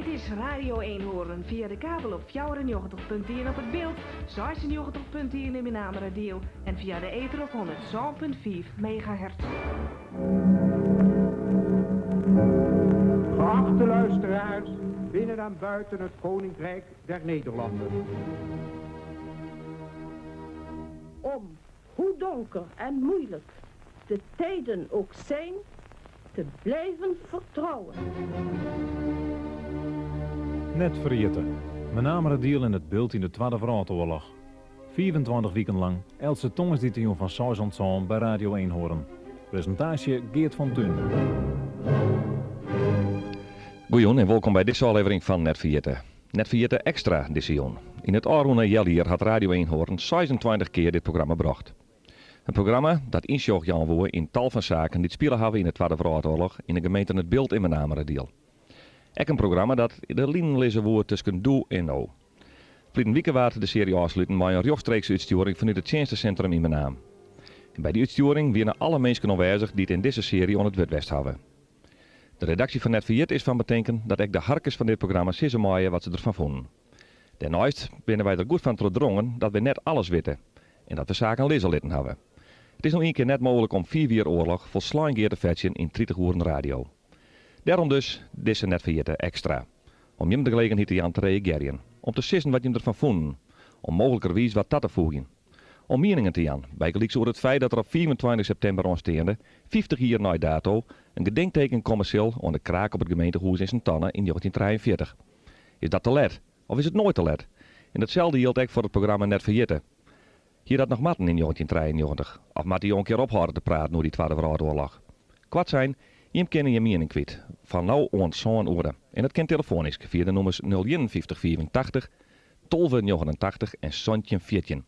Dit is Radio Eenhoorn fia de kabel op 94.1 op It Bilt, 96.1 yn Menameradiel en fia de eter op 107.5 megahertz. Geachte luisteraars binnen en buiten het Koninkrijk der Nederlanden. Om, hoe donker en moeilijk de tijden ook zijn, te blijven vertrouwen. Net Ferjitte. Menameradiel en It Bilt yn de Twadde Wrâldoarloch. 25 wiken lang, eltse tongersdeitejûn fan seis oant sân by Radio Eenhoorn. Presintaasje Geart van Tunen. Goejûn en wolkom by dizze ôflevering fan Net Ferjitte. Net Ferjitte Ekstra dizze jûn. Yn it ôfrûne healjier hat Radio Eenhoorn 26 kear dit programma brocht. In programma dat ynsjoch jaan woe yn tal fan saken dy't spile hawwe yn de Twadde Wrâldoarloch yn de gemeenten It Bilt en Menameradiel. Ek in programma dat de linen lizze woe tusken doe en no. Ferliden wike waard de searje ôfsluten mei in rjochtstreekse útstjoering fanút it tsjinstesintrum yn Menaam. En by dy útstjoering wiene alle minsken oanwêzich dy't yn dizze searje oan it wurd west hawwe. De redaksje fan Net Ferjitte is fan betinken dat ek de harkers fan dit programma sizze meie wat se derfan fûnen. Dêrneist binne wy der goed fan trochdrongen dat wy net alles witte en dat we saken lizze litten hawwe. It is no ien kear net mooglik om fiif jier oarloch folslein gear te fetsjen yn 30 oeren radio. Dêrom dus dizze Net Ferjitte Ekstra. Om jim de gelegenheid te jaan te reagearjen. Om te sizzen wat jim derfan fûnen. Om mooglikerwiis wat ta te foegjen. Om mieningen te jaan, bygelyks oer it feit dat der op 25 septimber oansteande, 50 jier nei dato, in gedenkteken komme sil oan de kraak op it gemeentehûs yn Sint-Anne yn 1943. Is dat te let? Of is it noait te let? En datselde jildt ek foar it programma Net Ferjitte. Hie dat noch moatten yn 1993? Of moatte jo in kear ophâlde te praten oer dy Twadde Wrâldoarloch? Koartsein, jim kinne jim miening kwyt. Fan no oant sân oere. En dat kin telefoanysk fia de nûmers 051 85 12 89 en 17 14.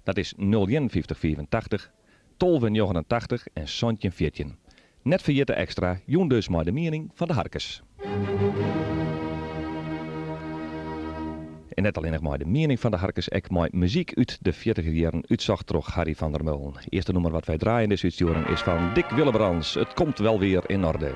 Dat is 051 85 12 89 en 17 14. Net Ferjitte Ekstra, jûn dus mei de miening fan de harkers. En net allinnich mei de miening fan de harkers, ek mei muzyk út de fjirtiger jierren, útsocht troch Harry van der Meulen. Earste nûmer wat wy draaie yn dizze útstjoering is fan Dick Willebrands, It komt wel weer in orde.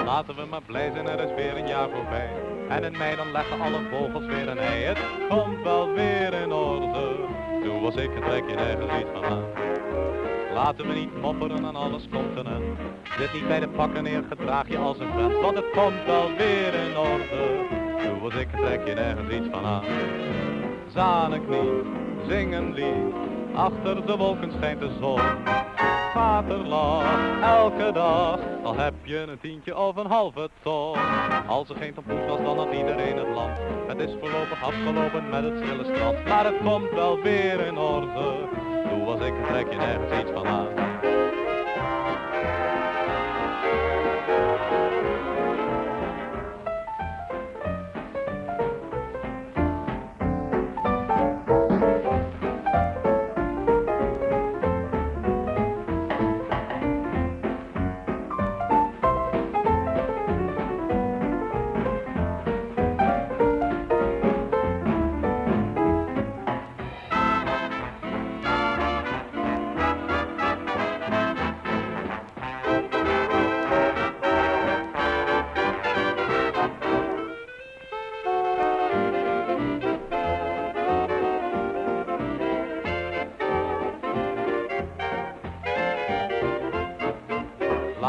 Laten we maar blij zijn, er is weer een jaar voorbij. En in mei dan leggen alle vogels weer een ei. Het komt wel weer in orde. Doe als ik, trek je nergens iets van aan. Laten we niet mopperen aan alles komt een end. Zit niet bij de pakken neer, gedraag je als een vent. Want het komt wel weer in orde. Doe als ik, trek je nergens iets van aan. Zanenknie, zing een lied, achter de wolken schijnt de zon. Vaderlag, elke dag, al heb je een tientje of een halve ton. Als er geen tompoes was, dan had iedereen het land. Het is voorlopig afgelopen met het stille strand, maar het komt wel weer in orde. Doe als ik, trek je nergens iets van aan.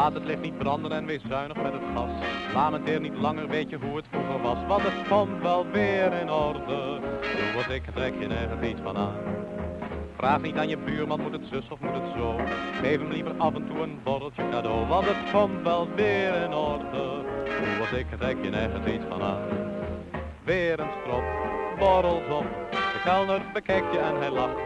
Laat het licht niet branden en wees zuinig met het gas. Lamenteer niet langer, weet je hoe het vroeger was. Want het komt wel weer in orde. Doe als ik, trek je nergens iets van aan. Vraag niet aan je buurman, moet het zus of moet het zo? Geef hem liever af en toe een borreltje cadeau. Want het komt wel weer in orde. Doe als ik, trek je nergens iets van aan. Weer een strop, borrels op. De kelner bekijkt je en hij lacht.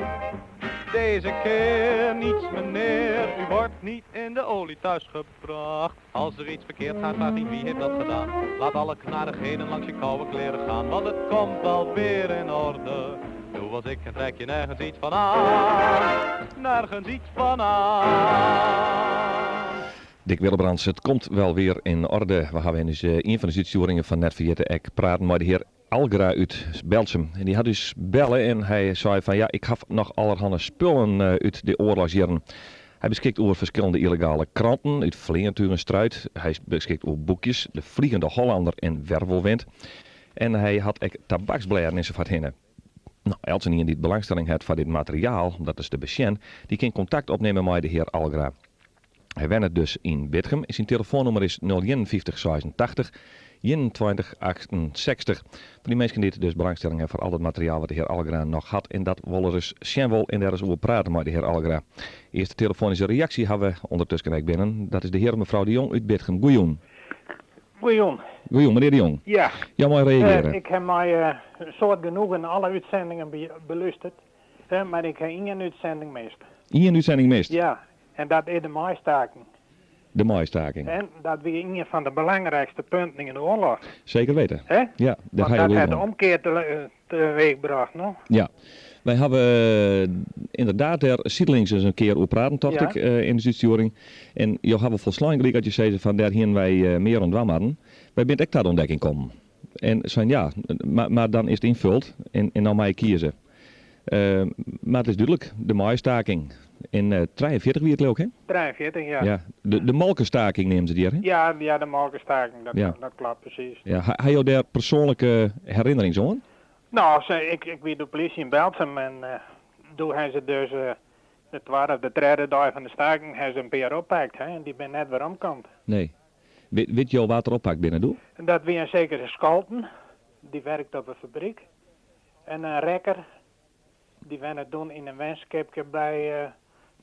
Deze keer niets meneer, u wordt niet in de olie thuisgebracht. Als er iets verkeerd gaat, vraag niet wie heeft dat gedaan. Laat alle knarigheden langs je koude kleren gaan, want het komt wel weer in orde. Doe als ik en trek je nergens iets van aan. Nergens iets van aan. Dick Willebrands, it komt wel weer in orde. We hawwe yn ien fan de útstjoeringen fan Net Ferjitte ek praten mei de hear. Algra út Berltsum. En dy hat ús belle en hy sei fan ja, ik haw noch allerhanne spullen út de oarlochsjierren. Hy beskikt oer ferskillende yllegale kranten út fleantugen struid. Hy beskikt oer boekjes, De Vliegende Hollander en Wervelwind. En hy hat ek tabaksblêden ensafoarthinne. No, eltsenien dy't belangstelling hat foar dit materiaal, om dat ris te besjen, dy kin kontakt opnimme mei de hear Algra. Hy wennet dus yn Bitgum en syn telefoannûmer is 051 86 21 68. Foar dy minsken dy't dus belangstelling hawwe foar al dat materiaal wat de hear Algra noch hat en dat wolris sjen wol en dêr ris oer prate mei de hear Algra. Earste telefoanyske reaksje hawwe we ûndertusken ek binnen. Dat is de hear en mefrou De Jong út Bitgum. Goejûn. Goejûn. Goejûn, menear De Jong. Ja. Jo meie reagearje. Ik ha mei in soad genoegen alle útsendingen belústerd, mar ik ha ien útsending mist. Ien útsending mist? Ja, en dat is de maaistaking. De maaistaking. En dat wie ien fan de belangrijkste punten yn de oarloch. Zeker weten. Hè? Ja, dêr Want ha jo dat gelyk hat de oan. omkear teweech brocht, no? Ja. Wy hawwe ynderdaad dêr sydelings ris in kear oer praten, tocht Ja. ik, yn de útstjoering. En jo hawwe folslein gelyk as jo sizze fan dêr hienen wy mear oan dwaan moatten. Wy binne ek ta de ûntdekking kommen. En sein ja, mar dan is it ynfuld en no meie je kieze. Mar it is dúdlik, de maaistaking. Yn 43 wie it leau ik, hè? 43, ja. Ja, de molkestaking neame se it hjir, hè? Ja, ja, de molkestaking, dat, Ja. dat klopt presys. Ja, ha jo dêr persoanlike herinnerings oan? No, se, ik, ik wie doe plysje yn Berltsum en doe ha se dus de twadde of de tredde dei fan de staking ha se in pear oppakt, hè, en dy binne net weromkomd. Nee. Wit jo wa't der oppakt binne doe? Dat wie in sekere Scholten, dy werkte op de fabryk. En in rekker, dy wenne doe yn in wenskipke by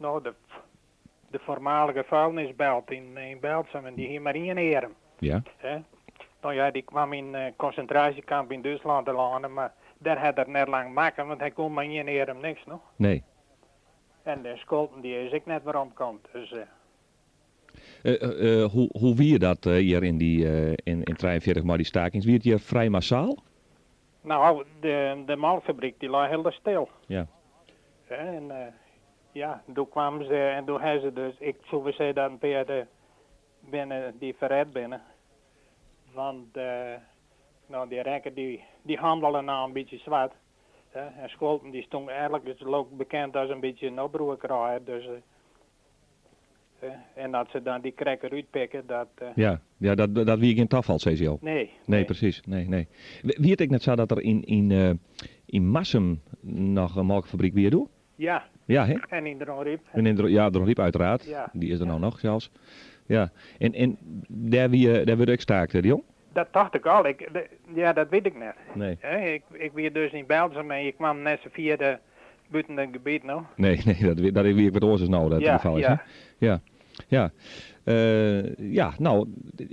no, de, de foarmalige vuilnisbelt yn, yn Berltsum en dy hie mar ien earm. Ja. Hè? No ja, dy kwam yn in konsintraasjekamp yn Dútslân telâne, mar dêr hat er net lang makke, want hy koe mei ien earm niks, no. Nee. En de Scholten dy is ek net weromkomd, dus... Hoe, hoe wie dat hjir yn dy, yn, yn 43 mei dy stakings? Wie it hjir frij massaal? No, de, de molkfabryk dy lei hiel stil. Ja. En ja, doe kwamen se en doe ha se dus, ik soe wol sizze dat in pear de binne dy ferret binne. Want no, dy rekker dy, dy hannele no in bytsje swart. Hè. En Scholten dy stond eigenlijk is ook bekend as in bytsje in oproerkraaier, dus en dat se dan dy krekker útpikke, dat... Ja, ja dat, dat wie gjin tafal, sizze jo? Nee. Nee, presys. Nee, nee. Wie it ek net sa dat der yn, yn, yn Marsum noch in molkfabryk wie doe? Ja. Ja, hè? En yn Dronryp. En yn Dro-, ja, Dronryp uiteraard. Ja. Dy is der no noch sels. Ja. En, en dêr wie, dêr wurde ek staakt, hè, De Jong? Dat tocht ik al. Ik, ja, dat wit ik net. Nee. Hè, ik, ik wie dus yn Berltsum en je kwamen net sa fier de, bûten it gebiet no. Nee, nee, dat wie, dat wie ek wat oars as no dat Ja, it gefal is, ja. hè? Ja. Ja. Ja, no,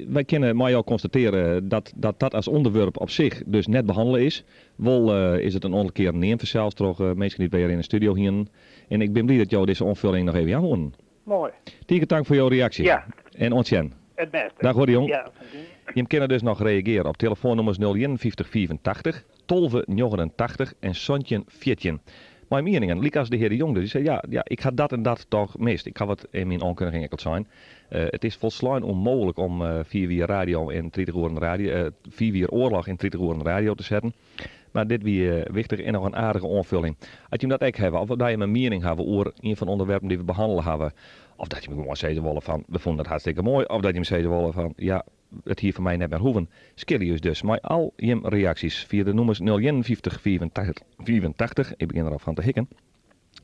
wy kinne mei jo konstatearje dat dat dat as ûnderwurp op sich dus net behannele is. Wol is it in oantal kearen neamd fansels troch minsken dy't wy hjir yn de studio hienen. En ik bin bliid dat jo dizze oanfulling noch even jaan woenen. Moai. Tige tank foar jo reaksje. Ja. En oant sjen. It bêste. Dag hoor, De Jong. Ja. Jim kinne dus noch reagearje op telefoannûmers 051 85 12 89 en 17 14. Mei mieningen, lykas de hear De Jong dus. Dy sei, ja, ja, ik ha dat en dat toch mist. Ik ha wat yn myn oankundiging ek al sein. It is folslein ûnmooglik om fiif jier radio yn 30 oeren radio, fiif jier oarloch yn 30 oeren radio te setten. Mar dit wie wichtich en noch in aardige oanfulling. As jim dat ek hawwe, of dat jim in miening hawwe oer ien fan de ûnderwerpen dy't we behannele hawwe, of dat jim gewoan sizze wolle fan we fûnen it hartstikke moai, of dat jim sizze wolle fan ja, it hie foar my net mear hoeven, skilje ús dus mei al jim reaksjes fia de nûmers 051 85, ik begjin der al fan te hikken,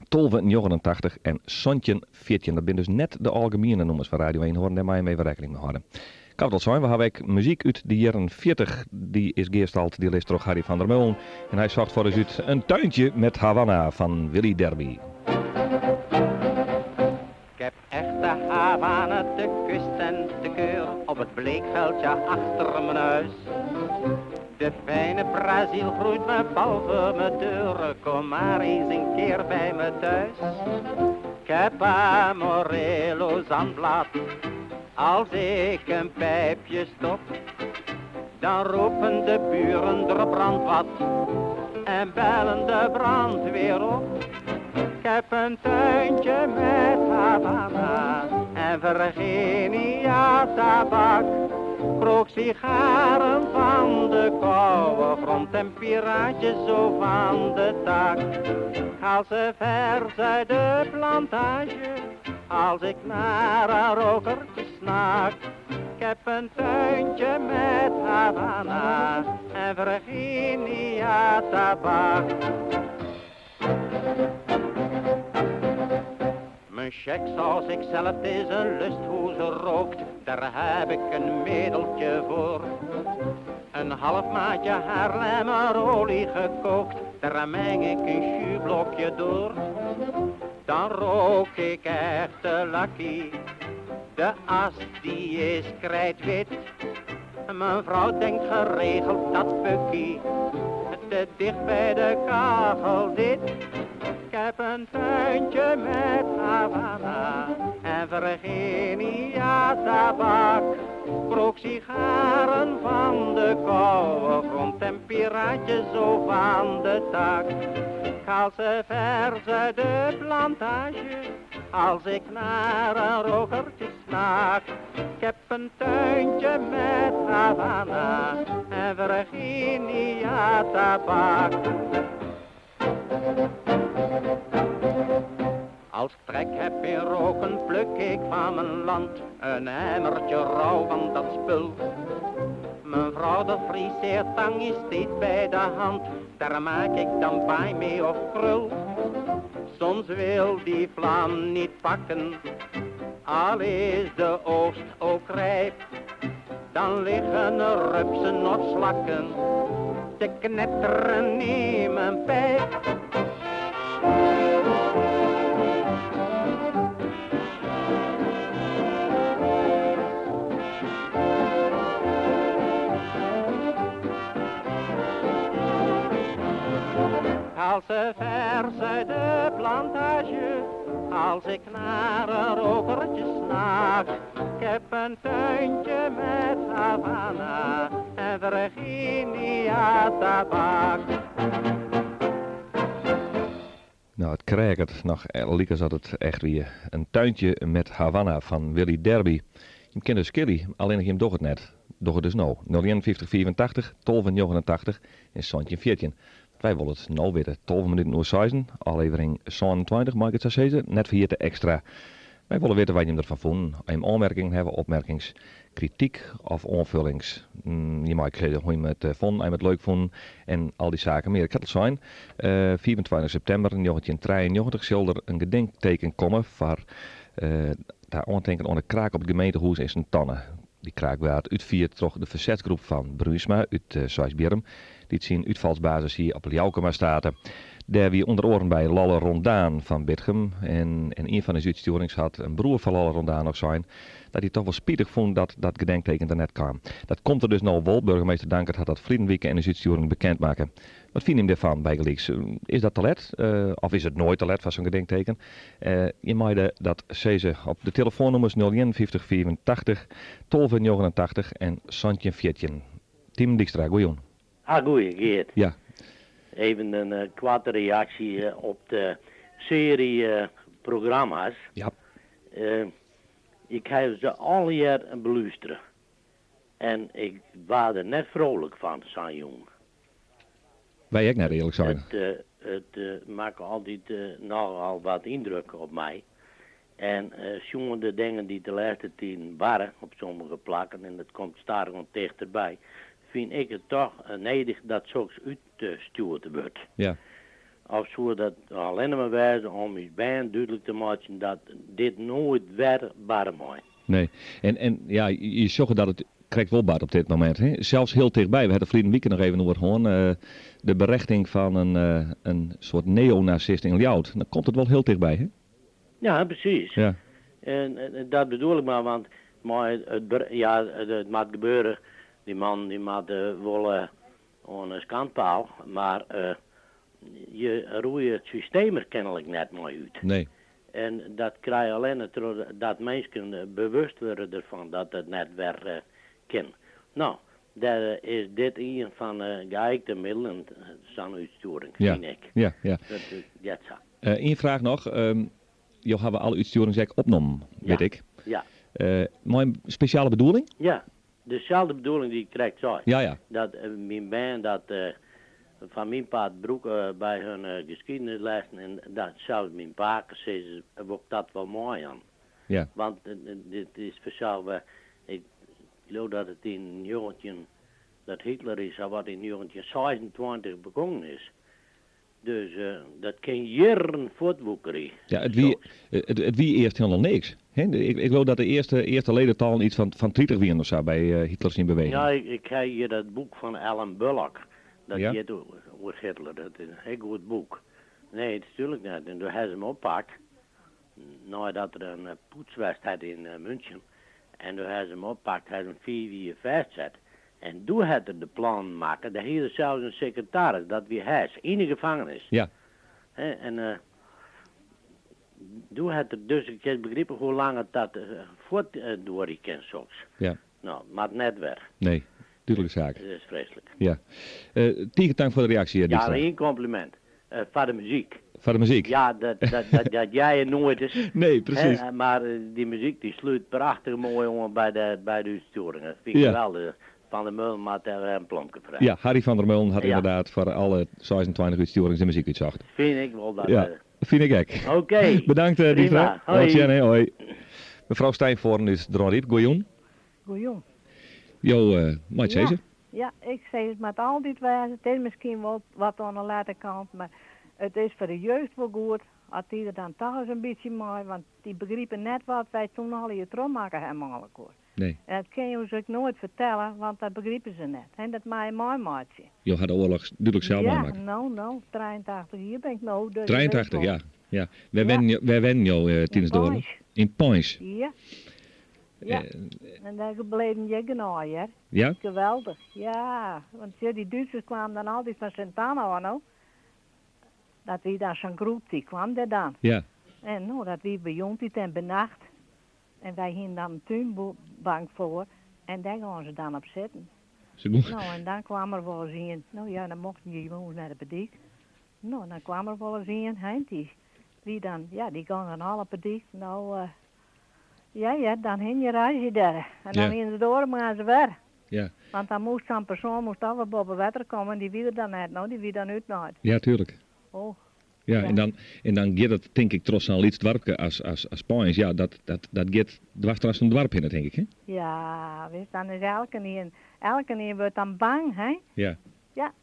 12 89 en 17 14. Dat binne dus net de algemiene nûmers fan Radio Eenhoorn, dêr meie jim even rekkening mei hâlde. Ik haw it al sein, we hawwe ek muzyk út de jierren 40. Dy is gearstald, dy list troch Harry van der Meulen. En hy socht foar ús út In tuintje met Havana fan Willy Derby. Ik heb echte Havana te kust en te keur op het bleekveldje achter mijn huis. De fijne Brazil groeit me boven mijn deur, kom maar eens een keer bij me thuis. Ik heb Amarillo zandblad, als ik een pijpje stop. Dan roepen de buren er brandt wat en bellen de brandweer op. Ik heb een tuintje met Havana en Virginia tabak. Ik rook sigaren van de koude grond. en piraatjes zo van de tak. Ik haal ze vers uit de plantage, als ik naar een rokertje snak. Ik heb een tuintje met Havana en Virginia tabak. Mijn check zoals ik zelf, het is een lust hoe ze rookt, daar heb ik een middeltje voor. Een half maatje Haarlemmerolie gekookt, daar meng ik een jusblokje door. Dan rook ik echte lakkie, de as die is krijtwit. Mijn vrouw denkt geregeld dat Bukkie te dicht bij de kachel zit. Ik heb een tuintje met Havana en Virginia tabak. Ik rook sigaren van de koude grond en piraatjes zo van de tak. Ik haal ze vers uit de plantage als ik naar een rokertje snak. Ik heb een tuintje met Havana en Virginia tabak. Als ik trek heb in roken, pluk ik van mijn land een emmertje rauw van dat spul. Mijn vrouw de friseertang is steeds bij de hand, daar maak ik dan paai mee of krul. Soms wil die vlam niet pakken, al is de oogst ook rijp. Dan liggen er rupsen of slakken te knetteren in mijn pijp. Haal ze vers uit de plantage, als ik naar een rokertje snak. Ik heb een tuintje met Havana en Virginia tabak. Nou, het krijgt noch lykas dat it echt wie. In tuintje met Havana fan Willy Derby. Jim kinne skilje, allinnich jim dogge it net. Doch it dus no. 051 84 12 89 en 17 14. Wy wolle it no witte. 12 minuten oer seizen, ôflevering 27, mei ik it sa sizze? Net Ferjitte Ekstra. Wy wolle witte wat jim derfan fûnen. As jim oanmerkingen hawwe, opmerkings, krityk of oanfullings. Je meie ek sizze hoe't jim it fûnen, as jim it leuk fûnen en al dy saken mear. Ik ha it al sein, 25 septimber 1993 sil der in gedenkteken komme foar ta oantinken oan de kraak op it gemeentehûs yn Sint Anne. Dy kraak waard útfierd troch de fersetsgroep fan Bruinsma út Seisbierrum, dy't syn útfalsbasis hie op Liauckema State. Dêr wie ûnder oaren by Lolle Rondaan fan Bitgum en yn ien fan ús útstjoerings hat in broer fan Lolle Rondaan noch sein dat hy toch wol spitich fûn dat dat gedenkteken der net kaam. Dat komt der dus no wol, burgemeester Dankert hat dat ferliden wike yn ús útstjoering bekend makke. Wat fine jim dêrfan bygelyks? Is dat te let? Of is it noait te let foar sa'n gedenkteken? Jim meie dat sizze op de telefoannûmers 051 85 12 89 en 17 14. Tiemen Dijkstra, goejûn. Ah, goeie, Geert. Ja. Even in koarte reaksje op de searje programma's. Ja. Ik ha se allegear belústere en ik waard der net frolik fan, sa'n jûn. Wy ek net, earlik sein. It makke altyd nochal wat yndruk op my. En sjoen de dingen dy't de lêste tiden barre op sommige plakken, en dat komt stadichoan tichterby, fyn ik it toch nedich dat soks útstjoerd wurdt. Ja. Of soe dat allinne mar wêze om ús bern dúdlik te meitsjen dat dit noait wer barre mei? Nee. En ja, je sjogge dat it krekt wol bart op dit momint. Hè? Sels hiel tichtby. We ha it der ferliden wike noch even oer hân. De berechting fan in soart neonazist yn Ljouwert. Dan komt it wol hiel tichtby, hè? Ja, presys. Ja. En dat bedoel ik mar, want mei it, ja, it moat gebeure. Dy mannen dy moatte wol oan de skandpaal, mar je roeie it systeem der kennelik net mei út. Nee. En dat krije je allinne trochdat minsken bewust wurde derfan dat it net wer kin. No, dêr is dit ien fan de geijkte middelen, sa'n útstjoering, fyn ik. Ja, ja. Dat heart sa. Ien fraach noch. Jo hawwe alle útstjoerings ek opnommen, wit ik. Ja. Mei in spesjale bedoeling? Ja, deselde bedoeling dy't ik krekt sei. Ja, ja. Dat myn bern dat. Fan myn part brûke by hun geschiedenislessen en dat sels myn pake sizze wol ik dat wol meijaan. Ja. Want dit is fansels, ik leau dat it yn 19, dat Hitler is sawat yn 1926 begongen is. Dus dat kin jierren fuortwoekerje. Ja, it wie, it wie earst hielendal niks. Hè? Ik, ik leau dat de earste, earste ledetallen iets fan, fan 30 wienen of sa by Hitler syn beweging. Ja, ik, ik ha hjir dat boek fan Alan Bullock. Dat Ja. giet oer Hitler. Dat is in hiel goed boek. Nee, natuerlik net. En doe ha se him oppakt. Neidat der in putsch west hat yn München. En doe ha se him oppakt, ha se him fiif jier fêstset. En doe hat er de plannen makke. Dêr hie er sels in sekretaris, dat wie Hess, yn de gefangenis. Ja. Hè, en doe hat er dus, ik kin begripe hoe lang it dat fuortduorje kin, soks. Ja. No, moat net wer. Nee, dúdlike saak. Dat is freeslik. Ja. Tige tank foar de reaksje, Ja, Dijkstra. ien kompliment. Foar de muzyk. Foar de muzyk? Ja, dat, dat, dat, dat hear je noait ris. Nee, presys. Hè, mar dy muzyk dy slút prachtich moai oan by de, by de útstjoering. Dat fyn ik Ja. geweldich. Van der Meulen moat dêr wer in plomke foar Ja, Harry van der Meulen hat Ja. ynderdaad foar alle 26 útstjoerings de muzyk útsocht. Fyn ik wol dat. Ja, fyn ik ek. Oké. Bedankt, Prima. Dijkstra. Hoi. Oant sjen, hè. Hoi. Mefrou Stijnvoorn út Dronryp, goejûn. Goejûn. Jo mei it Ja. sizze. Ja, ik sis it moat altyd wêze. It is miskien wol wat oan de lette kant, mar it is foar de jeugd wol goed as dy der dan toch ris in bytsje mei, want dy begripe net wat wy toen allegear trochmakke ha mei elkoar. Nee. En dat kinne jo se ek noait fertelle, want dat begripe se net. En dat moatte je meimeitsje. Jo ha de oarloch dúdlik sels Ja, meimakke. no, no, 83 jier bin ik no, dus je witte 83, wol. ja. ja. Wêr Ja. wennen jo, wêr wennen jo tidens Yn de oarloch? Peins. Yn Peins. Ja. Ja. En dêr bleven je genôch, hear. Ja? Geweldich, ja. Want sjoch, dy Dútsers kwamen dan altyd fan Sint Anne ôf, no. Dat wie dan sa'n groep, dy kwam dêr dan. Ja. En no, dat wie by jûntiid en by nacht. En wy hienen dan in túnbank foar en dêr gongen se dan op sitten. Se gongen. No, en dan kwam der wolris ien. No ja, dan mochten je jûns nei de pedyk. No, dan kwam der wolris ien, hè, dy wie dan, ja, dy gong dan al op 'e dyk. No, eh, ja, ja, dan hiene je reizje dêr. En dan Ja. wiene se de oare moarns wer. Ja. Want dan moast sa'n persoan moast al wer boppe wetter komme en dy wie der dan net, no, dy wie dan útnaaid. Ja, tuerlik. Oh. Ja, Ja. en dan, en dan giet it tink ik troch sa'n lyts doarpke as, as, as Peins. Ja, dat, dat, dat giet dwars troch sa'n doarp hinne, tink ik, hè? Ja, witst, dan is elkenien, elkenien wurdt dan bang, hè? Ja. Ja.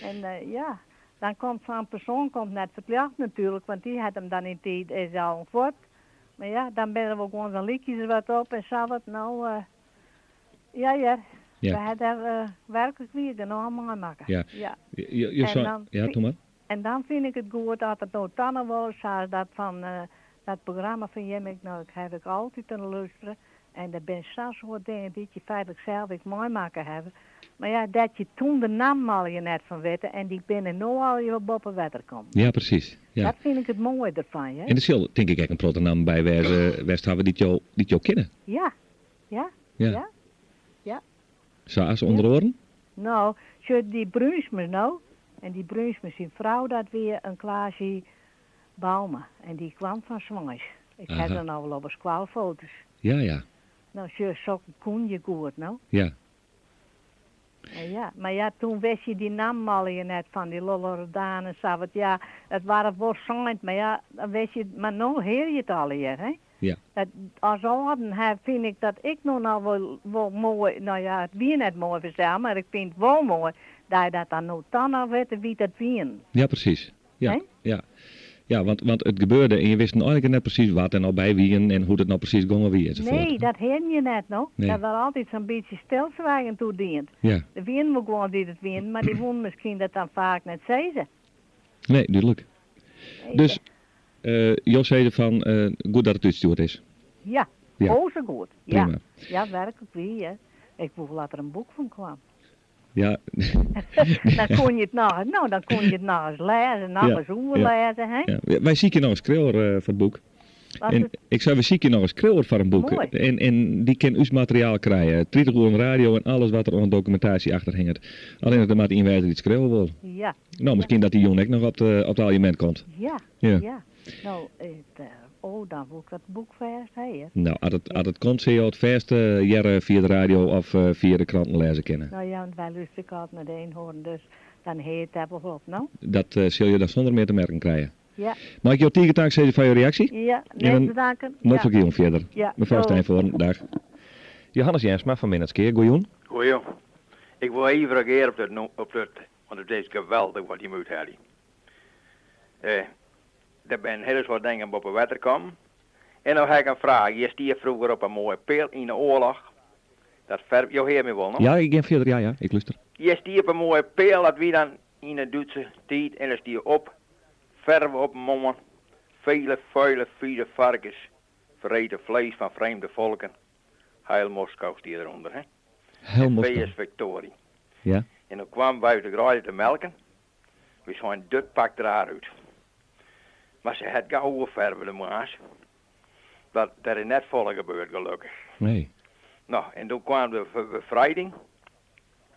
En eh, ja, dan komt sa'n persoan komt net foar 't ljocht natuerlik, want dy hat him dan yn tiid is al fuort. Mar ja, dan binne der wol gewoan dan lykje se wat op en sa wat. No, eh, ja hear, Ja. we ha dêr eh, werklik wier genôch meimakke. Ja. Ja. Jo, jo En sei, dan ja, doe mar. En dan fyn ik it goed dat it no dan noch wol sa is dat fan eh, dat programma fan jim, ik, no, ik haw ik altyd oan lustere. En der binne sa'n soad dingen dy't je feitlik sels ek meimakke hawwe. Mar ja, dat je toen de nammen allegear net fan witte en dy binne no allegear boppe wetter kommen. Ja, presys. Ja. Dat fyn ik it moaie derfan, hè. En der sil tink ik ek in protte nammen by wêze west hawwe dy't jo, dy't jo kinne. Ja, ja, Ja. ja, ja. Sa as ûnder oaren? No, sjoch dy Bruinsma no. En dy Bruinsma syn frou dat wie in Klaasje Bauma en dy kwam fan Sweins. Ik ha Aha. se noch wol op 'e skoalfoto's. Ja, ja. No sjoch, sokken koenen je goed, no. Ja. En ja, mar ja, toen wist je dy nammen allegear net fan dy Lolloredaan en sa, want ja, it waard wol sein, mar ja, dan wist je, mar no hear je it allegear, hè. Ja. Dat, as âlden ha, fyn ik dat ek no noch wol, wol moai, no ja, it wie net moai fansels, mar ik fyn it wol moai dat je dat dan no dan noch witte wie't dat wienen. Ja, presys. Ja, Hè? ja. Ja, want, want it gebeurde en je wisten eigenlik net presys wa't der no by wienen en hoe't it no presys gongen wie ensafuort. Nee, dat hearden je net, no. Nee. Dat waard altyd sa'n bytsje stilswijgend oerdiend. Ja. Der wienen wol guon dy't it wienen, mar dy woenen miskien dat dan faak net sizze. Nee, dúdlik. Nee, Dus, eh, jo sizze fan eh, goed dat it útstjoerd is. Ja, Ja. o sa goed. Ja, Prima. ja werklik wier, hè. Ik woe wol dat der in boek fan kwam. Ja. Dan koene je it noch, no, dan koene je it noch ris lêze, noch Ja, ris oerlêze, hè? Ja. Wy sykje noch in skriuwer eh, foar it boek. Wat En it- ik sei, wy sykje noch in skriuwer foar in boek. Moai. En, en dy kin ús materiaal krije. 30 oeren radio en alles wat der oan dokumentaasje achter hinget. Allinnich der moat ien wêze dy't skriuwe wol. Ja. No, miskien dat dy jûn ek noch op de, op it aljemint komt. Ja, Ja. ja. No, it, eh, Oh, dan woe ik dat boek fêst hawwe. No, as it, as it komt, sille jo it fêst hearre fia de radio of fia de kranten lêze kinne. No ja, want wy lústerje ek altyd nei de Eenhoorn, dus dan hear je it dêr wol op, no? Dat sille jo dan sûnder mear te merken krije. Ja. Mei ik jo tige tank sizze foar jo reaksje? Ja, net te danken. En noflike jûn fierder. Ja. Mefrou Steinvoorn, dag. Johannes Jensma fan Minnertsgea, goejûn. Goejûn. Ik wol even reagearje op dat, op dat, want it is geweldich wat jim úthelje. Der binne in hiele soad dingen boppe wetter kommen. En no ha ik in fraach. Hjir stie froeger op in moaie peal yn de oarloch. Dat fer, jo heare my wol, no? Ja, ik gean fierder, ja, ja, ik lúster. Hjir stie op in moaie peal dat wie dan yn de Dútse tiid en der stie op, ferve op 'e moarn, vele vuile vieze varkens vreten vlees van vreemde volken. Heil Moskou stie der ûnder, hè? Heil Moskou. V is victorie. Ja. En dan kwamen wy út de greide te melken. Wy seinen, dit pakt raar út. Mar se hat gau oerferve de moarns. Dat der is net folle gebeurd, gelokkich. Nee. No, en doe kwam de befrijding.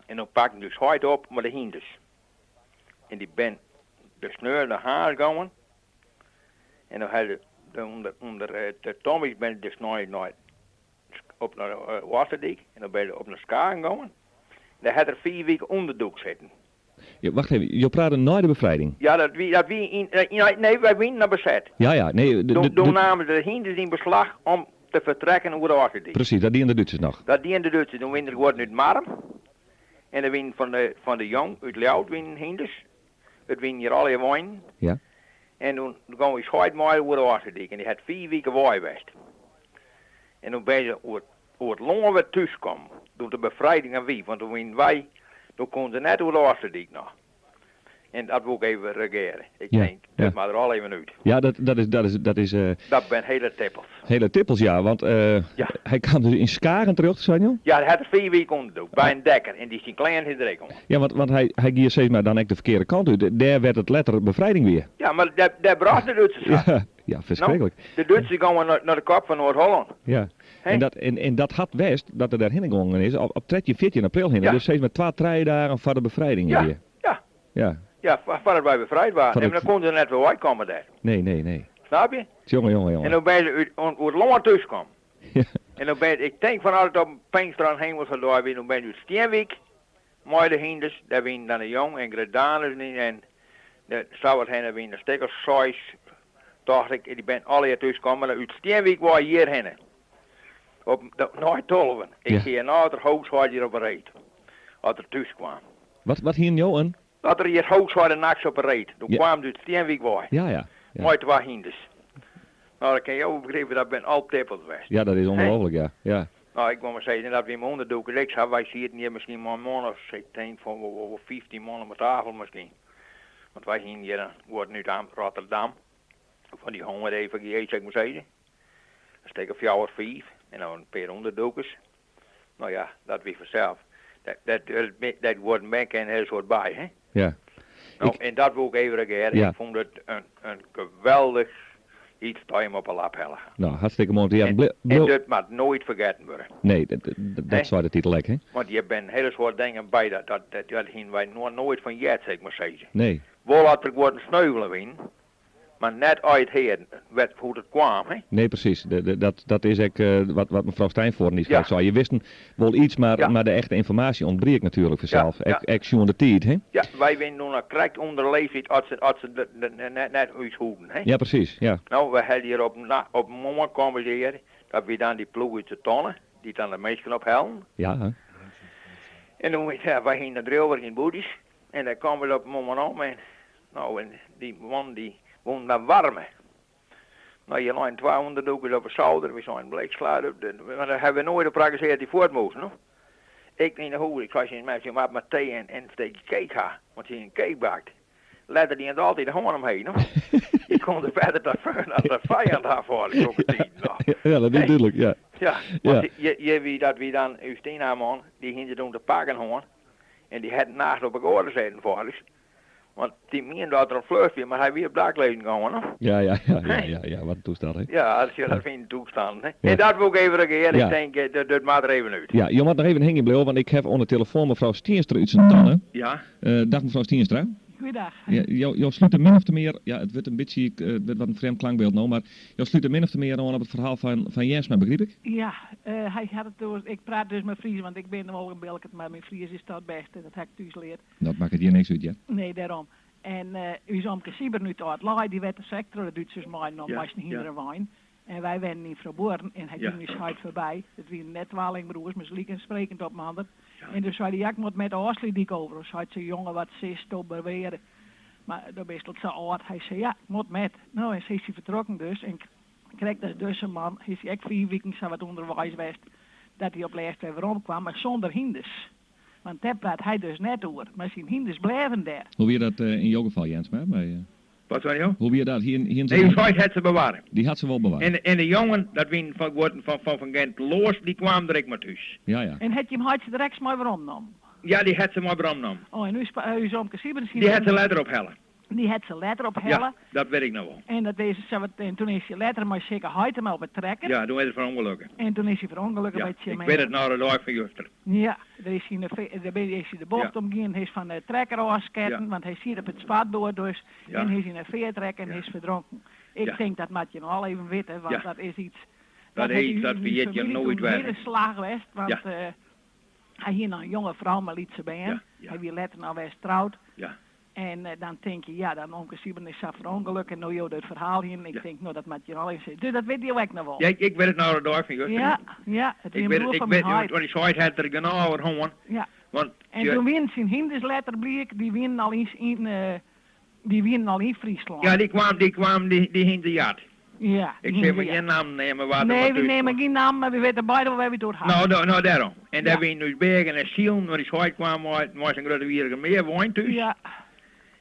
En doe pakten ús heit op mei de hynders. En dy bin de sneon nei Harns gongen. En doe ha de ûnder ûnder de Tommy's bin de snein nei op nei de Ofslútdyk. En dan bin se op nei Skagen gongen. Dêr hat er fiif wike ûnderdûk sitten. Ja, wacht even, jo prate nei de befrijding? Ja, dat wie, dat wie yn, nee, wy wienen noch beset. Ja, ja, nee. Doe namen se de hynders yn beslach om te fertrekken oer de Ofslútdyk. Presys, dat dienen de Dútsers noch. Dat dienen de Dútsers. Doe wienen der guodden út Marrum en der wienen fan de, fan de Jong út Ljouwert wienen hynders. It wienen hjir allegear weinen. Ja. En doe gong ús heit mei oer de Ofslútdyk en dy hat fiif wike wei west. En doe binne se oer oer it lân wer thús kommen, doe't de befrijding der wie, want doe wienen wy, doe koenen se net oer de Ofslútdyk noch. En dat woe ik even reagearje. Ik tink, dat moat der al even út. Ja, dat, dat is, dat is, dat is. Dat binne hele tippels. Hele tippels, ja, want hy kaam dus yn Skagen terjochte, seinen jo? Ja, hy hat der fiif wike ûnderdûkt, by in dekker, en dy syn klean hie der ek oan. Ja, want, want hy, hy gie sis mar dan ek de ferkearde kant út, dêr wêr't it letter befrijding wie. Ja, mar dêr, dêr brochten de Dútsers har. Ja, ja, ferskriklik. No, de Dútsers gongen nei, nei de kop fan Noard-Hollân. Ja. En dat, en, en dat hat west, dat er dêrhinne gongen is, op, op 13, 14 april hinne. Ja. Dus sis mar twa, trije dagen foar de befrijding Ja, wie. ja. Ja. Ja, foardat wy befrijd waarden. Foar En dan koenen se net wer weikomme dêr. Nee, nee, nee. Snap je? Jonge, jonge, jonge. En dan binne se út, oer it lân thús kommen. Ja. En dan ben, ik tink fan as it op Pinkster en Himelfartdei wie, dan binne se út Stienwyk mei de hynders. Dêr wienen dan de Jong en Gredanus yn en de sawat hinne wienen in stik as seis, tocht ik. Dy binne allegear thús kommen, mar út Stienwyk wei hjirhinne. Op de, nei tolven. Ik Ja. hie in âlder húshâld hjir op 'e reed, as er thús kwam. Wat, wat hienen jo in? Dat er hjir húshâlde nachts op 'e reed. Doe Ja. kwamen se út Stienwyk wei. Ja, ja. ja. Mei twa hynders. No, dat kin jo begripe, dat binne al tippels west. Ja, dat is Hè? ongelooflik, ja. Ja. No, ik wol mar sizzen dat wy him ûnderdûkers ek sa. Wy sieten hjir miskien mei in man of, ik tink fan wol, wol 15 man om 'e tafel miskien. Want wy hienen hjir in guodden út Rotterdam, fan dy honger-EVG, sil ik mar sizze. In stik of fjouwer, fiif en dan in pear ûnderdûkers. No ja, dat wie fansels. Dat, dat, dat guodden bin kin in hiel soad by, hè? Ja. No, en dat woe ik even reagearje. Ja. Ik fûn it in, in geweldich iets dat jim op 'e lap helle. No, hartstikke moai om te hearren. En, en Bliuw- dat moat noait fergetten wurde. Nee, dat, dat, dat sei de titel ek, hè? Want hjir binne in hiele soad dingen by, dat, dat, dat, dat hienen wy noch noait fan heard, sil ik mar sizze. Nee. Wol dat der guodden sneuvele wienen, mar net eit hearden wêr't, hoe't it kwam, hè? Nee, presys. De, de, dat, dat is ek wat, wat mefrou Steinvoorn dy Ja. sei. Je wisten wol iets, mar, Ja. mar de echte ynformaasje ûntbriek natuerlik fansels. Ja, ja. Ek, ek sjoen de tiid, hè? Ja, wy wienen doe noch krekt ûnder de leeftiid as se, as se de, de, net, net ús hoeden, hè? Ja, presys, ja. No, we hawwe hjir op, na, op moarn komme se hjir, dat wie dan dy ploech út de tonne, dy't dan de minsken ophellen. Ja, hè? En doe, ja, wy hienen de driuwer yn boedies. En dêr kamen we op moarn om en, no, en dy man dy woenen dan waarme. No, hjir leinen twa ûnderdûkers op 'e souder, wy seinen blikslaad op de, mar dêr hawwe we noait op prakkesearre dat dy fuort moasten, no. Ik yn 'e hûs, ik sei tsjin de minsken, jo moatte mar tee en, en in stikje cake ha, want se hienen cake bakt. Letter dienen se altyd de hân omheech, no. Je koenen der better ta freon as de fijand ha foar sokke tiden noch. Ja, dat is Hey. dúdlik, ja. Ja, want hjir, hjir wie dat wie dan ús Tina-man, dy hienen se toen te pakken hân. En dy hat nacht op 'e goarde sitten foar ús. Want dy miende dat er op flucht wie, mar hy wie op dak lizzen gongen, no. Ja, ja, ja, ja, ja, ja, wat in toestand, hè? Ja, dat dat wienen toestannen, hè. Ja. En dat woe ik even reagearje. Ja. Ik tink, dat, dat moat der even út. Ja, jo moatte noch even hingjen bliuwe, want ik haw oan de telefoan mefrou Stienstra út Sint-Anne. Ja. Dag mefrou Stienstra. Goeiedag. Ja, jo, jo slute min of te mear, ja, it wurdt in bytsje, it wurdt wat in frjemd klankbyld no, mar jo slute min of te mear oan op it ferhaal fan, fan Jensma, begryp ik? Ja, hy hat it oer, ik praat dus mei Fries, want ik bin wol in Bilkert, mar myn Fries is net bêst en dat ha ik thús leard. Dat makket hjir niks út, hear. Nee, dêrom. En ús omke Sieber út Âld-Leie, dy werd dus ek troch de Dútsers meinommen mei syn hynder en wein. En wy wennen yn Froubuorren en hy gyng ús heit foarby. It wienen net twallingbroers, mar se liken sprekend op meander. En doe sei er, ja, ik moat met de Ofslútdyk over. Doe seit se, jonge, wat silsto beweare? Mar do bist al sa âld. Hy sei, ja, ik moat met. No, en sa is hy fertrokken dus. En krekt as dizze man is hy ek fiif wiken sawat ûnderweis west, dat hy op lêst wer werom kwam, mar sûnder hynders. Want dêr praat hy dus net oer, mar syn hynders bleaven dêr. Hoe wie dat yn jo gefal, Jensma? By, Wat sei jo? Hoe wie dat? Hienen, hienen se Nee, ús heit hat se bewarre. Dy hat se wol bewarre. En, en de jongen, dat wienen fan guotten fan fan Van Gent Loos, dy kwamen der ek mei thús. Ja, ja. En hat jim heit se der ek mei werom nommen? Ja, dy hat se mei werom nommen. Oh, en ús, ús omke Siebren syn. Dy hat se letter ophelle. Dy hat se letter ophelle. Ja, dat wit ik noch wol. En dat is sa wat, en toen is hy letter mei Sikke Huitema op 'e trekker. Ja, doe is er ferûngelukke. En toen is hy ferûngelukke Ja, by ik Tsjummearum. wit it noch de dei fan juster. Ja, dêr is hy yn de fe, dêr bin, is hy de bocht Ja. omgien, hy is fan de trekker ôfsketten, Ja. want hy siet op it spatboard dus, Ja. en hy is yn 'e feart rekke en Ja. is ferdronken. Ik Ja. tink dat moat je noch al even witte, want Ja. dat is iets, Dat dat hat is, dat yn ús ferjit je famylje noait toen in wer. hiele slach west, want Ja. hy hie noch in jonge frou mei lytse bern. Ja, ja. Hy wie letter noch wer troud. Ja. En dan tink je, ja, dan omke Siebren is sa ferûngelukke en no jo dat ferhaal hienen, ik Ja. tink, no dat moat je al even sizze. Dus dat wit jo ek noch wol. Ja, ik, ik wit it noch de dei fan juster. Ja, ja, it wie Ik in wit broer it, ik fan wit, myn heit. want dy seit hat der genôch oer hân. Ja. Want En je- toen wienen syn hynders letter bliek, dy wienen al yn, yn, dy wienen al yn Fryslân. Ja, dy kwam, dy kwam, dy, dy hiene jat. Ja, Ik dy sil hiene mar jat. gjin nammen neame wa't der Nee, mar wy thús neame kwam. gjin nammen, mar wy witte beide wol wêr wy it oer hawwe. No, no, no, dêrom. En dêr Ja. wienen ús bergen en sielen, want dy seit kwam mei, mei sa'n grutte wierige mear wein thús. Ja.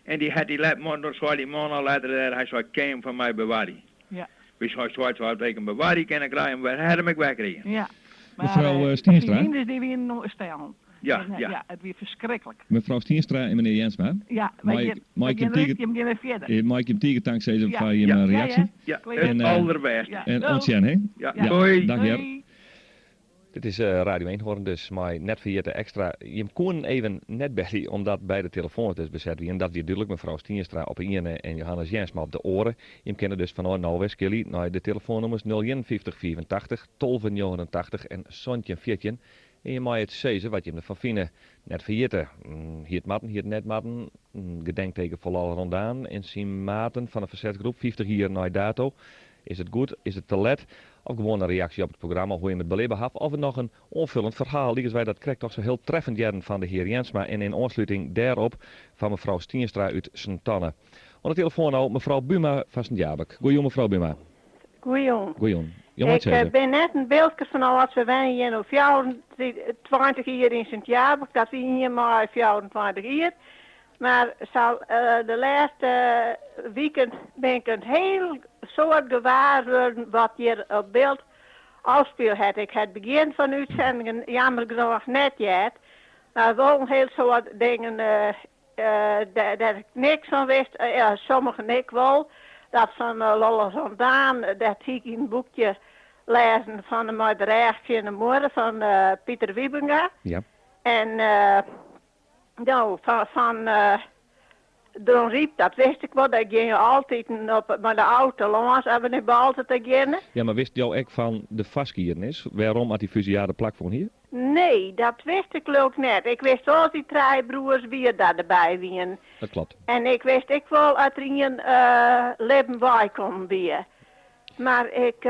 En dy hat dy let man, dat sei dy man al letter dêr, hy sei, kin him foar my bewarje. Ja. Wy sei, sei, sei, dat ik him bewarje kinne krije, him wer, hat him ek wer krigen. Ja. Maar, Mevrouw, Stienstra? Syn hynders dy wienen no stellen. Ja, En, ja. ja, it wie ferskriklik. Mevrouw Stienstra en meneer Jensma. Ja, wy Mei ik, gean, mei wy ik jim gean tige, jim gean wer fierder. mei ik jim tige tank sizze Ja. foar jim Ja. Ja, reaksje? ja. Ja, Klear. it En, alderbêste. Ja. en Doei. oant sjen, hè? Ja, Ja. doei. Dag hear. Doei. Dit is Radio Eenhoorn dus mei Net Ferjitte Ekstra. Jim koenen even net belje omdat beide telefoans dus beset wienen. Dat wie dúdlik, mefrou Stienstra op 'e iene en Johannes Jensma op de oare. Jim kinne dus fanôf no wer skilje nei de telefoannûmers 051 85 12 89 en 17 14 en jim meie it sizze wat jim derfan fine. Net ferjitte. Hie it moatten, hie it net moatten. In gedenkteken foar Lollo Rondaan en syn maten fan de fersetsgroep 50 jier nei dato. Is it goed, is it te let? Of gewoan in reaksje op it programma, hoe't jim it belibbe hawwe, of noch in oanfoljend ferhaal, lykas wy dat krekt toch sa hiel treffend hearden fan de hear Jensma en yn oansluting dêrop fan mefrou Stienstra út Sint-Anne. Oan de telefoan no mefrou Buma fan Sint Jabik. Goejûn mefrou Buma. Goejûn. Goejûn. Jo meie Ik sizze. bin net in Bilker fan âlds. We wenje hjir no 24 jier yn Sint Jabik. Dat wie ien mei 24 jier. Mar sa de lêste wiken bin ik in hiel soad gewaar wurden wat hjir op Bilt ôfspile hat. Ik ha it begjin fan de útsendingen jammer genôch net heard, mar wol in hiel soad dingen dêr't ik niks fan wist, sommigen ek wol. Dat fan Lolle Rondaan, dat hie ik yn in boekje lêzen fan de Mei de rêch tsjin de muorre fan Pieter Wiebenga. Ja. En no, fan Dronryp, dat wist ik wol, dêr gean je altiten op mei de auto lâns as we nei Boalsert ta geane. Ja, mar wist jo ek fan de foarskiednis, wêrom at dy fusillade plakfûn hie? Nee, dat wist ik leau ik net. Ik wist wol dat dy trije broers Wierda derby wienen. Dat klopt. En ik wist ek wol dat der ien libben weikommen wie. Mar ik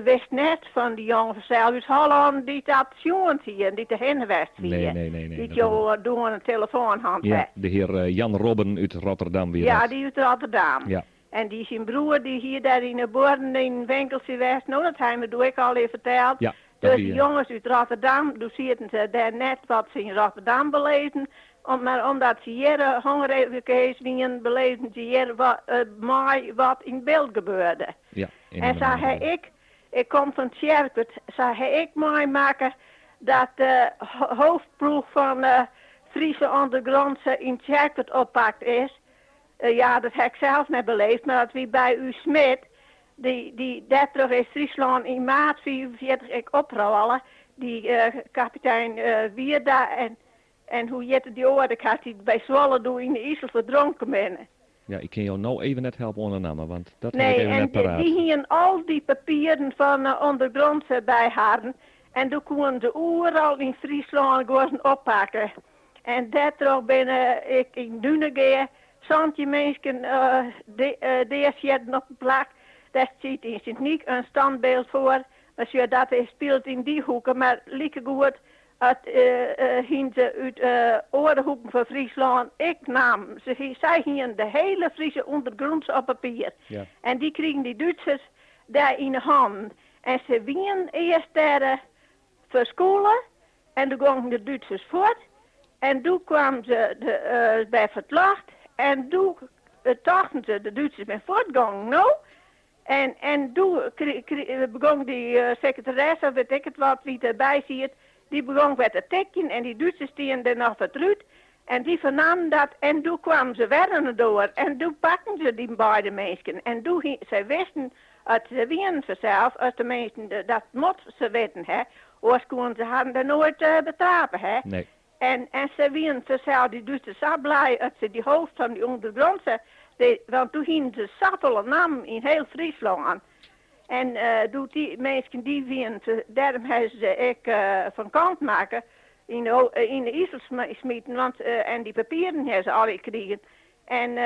wist net fan dy jonge fansels út Hollân dy't dat sjoen hie en dy't derhinne west wie. Nee, nee, nee, nee. Dy't dat jo doe oan de telefoan hân Ja, ha. de hear Jan Robben út Rotterdam wie Ja, dat. dy út Rotterdam. Ja. En dy syn broer dy hie dêr yn 'e buorren yn in winkeltsje west. No, dat ha me doe ek al even ferteld. Ja, dat Dus wie, dy jonges út Rotterdam, doe sieten se dêr net wat se yn Rotterdam beleefden, om, mar omdat se hjir hongerige wienen, beleefden se hjir wa, mei wat yn Bilt gebeurde. Ja, yn En sa ha ik, ik kom fan Tsjerkwert, sa ha ik meimakke dat de hoofdploech fan de Friese Ondergrondse yn Tsjerkwert oppakt is. Ja, dat ha ik sels net beleefd, mar dat wie by ús smid. Dy, dy, dêrtroch is Fryslân yn maart 45 ek oprôle. Dy kapitein Wierda en. En hoe hjitte dy oare kast dy't by Zwolle doe yn de Isel ferdronken binne? Ja, ik kin jo no even net helpe oan de namme, want dat haw ik Nee, even en net paraat. dy hienen al dy papieren fan de ûndergrondse by harren en doe koenen se oeral yn Fryslân guozzen oppakke. En dêrtroch binne ek yn Dunegea 17 minsken deasjitten op in plak. Dêr stiet yn Sint Nyk in standbeeld foar. Mar sjoch, dat spilet yn dy hoeke, mar likegoed As hienen se út oare hoeken fan Fryslân ek nammen. Sy hienen de hele Friese ûndergrûndse op papier. En dy krigen dy Dútsers dêr yn 'e hannen. En se wienen earst dêr ferskûle en doe gongen de Dútsers fuort. En doe kwamen se by foar 't ljocht en doe tochten se, de Dútsers binne fuortgongen no. En, en doe begong dy sekretaresse, of wit ik it wat, dy't derby siet, dy begong wer te tikjen en dy Dútsers stienen dêr noch foar 't rút en dy fernamen dat en doe kwamen se wer oan de doar en doe pakten se dy beide minsken en doe hie, sy wisten, at se wienen fansels, as de minsken dat mot se witten hè, oars koenen se harren dêr noait betrape hè. Nee. En, en se wienen fansels, dy Dútsers, sa blij dat se dy hoofd fan dy ûndergrondse, want doe hienen se safolle nammen yn hiel Fryslân. En doe't dy minsken dy wienen, dêrom hawwe se se ek fan kant makke, yn de, yn de Isel smiten, want en dy papieren hawwe se allegear krigen. En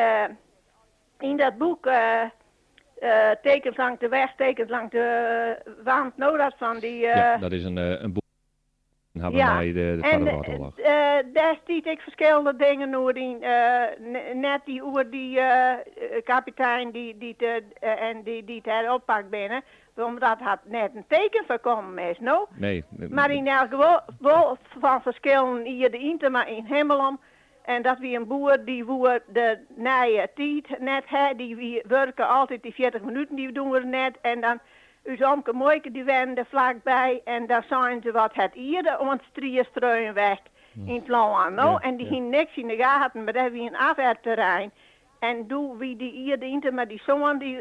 yn dat boek Tekens langs de weg, tekens langs de wand, no dat fan dy. Ja, dat is in boek. Hawwe Ja, mei de en Twadde Wrâldoarloch. dêr stiet ek ferskillende dingen oer yn. Net dy oer dy kapitein dy, dy't, en dy dy't dêr oppakt binne, omdat hat net in teken foar kommen is, no. Nee. Mar yn elk gefal wol fan ferskillen Ierde Yntema yn Himmelum. En dat wie in boer dy woe de nije tiid net ha, dy wie wurke altyd dy 40 minuten dy doe er net en dan ús omke muoike dy wennen der flakby en dan seinen se wat hat ierde oan 't strie streuen west yn 't lân no en dy hienen niks yn de gaten mar dêr wie in afwerpterrein en doe wie dy Ierde Yntema dy soan dy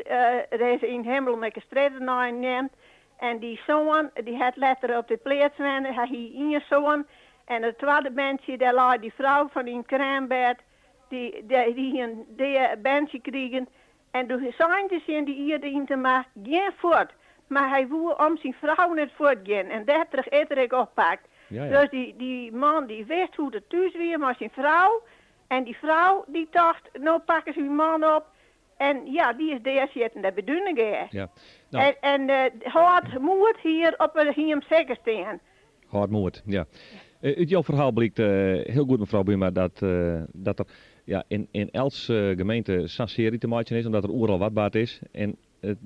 is yn Himmelum ek in strjitte nei him neamd En dy soan, dy hat letter op de pleats wenne, hy hie ien soan. En it twadde berntsje, dêr lei dy frou fan yn it krêmbêd, dy, dy hie in dea berntsje krigen. En doe seinen se tsjin dy Ierde Yntema, gean fuort. Mar hy woe om syn frou net fuortgean en dêrtroch is er ek oppakt. Dus dy, dy man dy wist hoe't it thús wie mei syn frou. En dy frou dy tocht, no pakke se myn man op En ja, dy is deasjitten dêr by Dunegea. Ja. Nou. En, en uh, hâld moed hier op 'e hiem seker stean. Hâld moed, ja. Uh, út jo ferhaal blykt uh, hiel goed, mefrou Buma, dat, dat der ja, yn, yn elts gemeente sa'n searje te meitsjen is, omdat der oeral wat bard is. En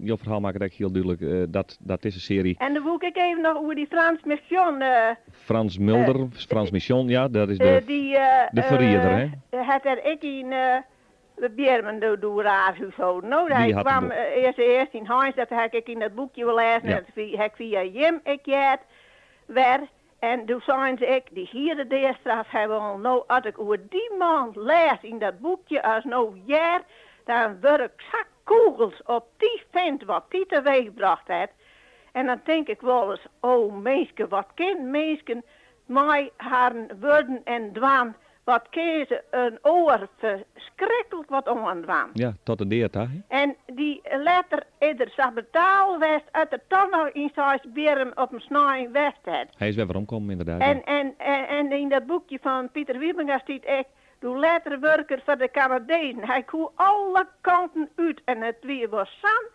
jo ferhaal makket ek hiel dúdlik dat, dat dizze searje. En dan woe ik ek even noch oer dy Frans Mission. Frans Mulder, Frans Mission, ja, dat is de, die, de ferrieder, hè? Hat er ek yn De Bjirmen doe doe raar húsholden. No, Dy hy hat kwam in boek. earst earst yn Harns, dat ha ik ek yn dat boekje wol lêzen, Ja. en dat ha ik fia jim ek heard wer. En doe seinen se ek, dy hie de deastraf ha wollen. No, as ik oer dy man lês yn dat boekje as no hear, dan wurd ik sa kûgels op dy fint wat dy teweechbrocht hat. En dan tink ik wolris, o minske, wat kin minsken mei harren wurden en dwaan Wat kinne se in oar ferskriklik wat oandwaan. Ja, tot de dea ta, hè? En dy letter is er sa brutaal west at er toch noch yn Seisbierrum op in snein west hat. Hy is wer weromkommen, ynderdaad, ja. En, en, en yn dat boekje fan Pieter Wiebenga stiet ek, doe letter wurke er foar de Kanadezen. Hy koe alle kanten út en it wie wol sa'n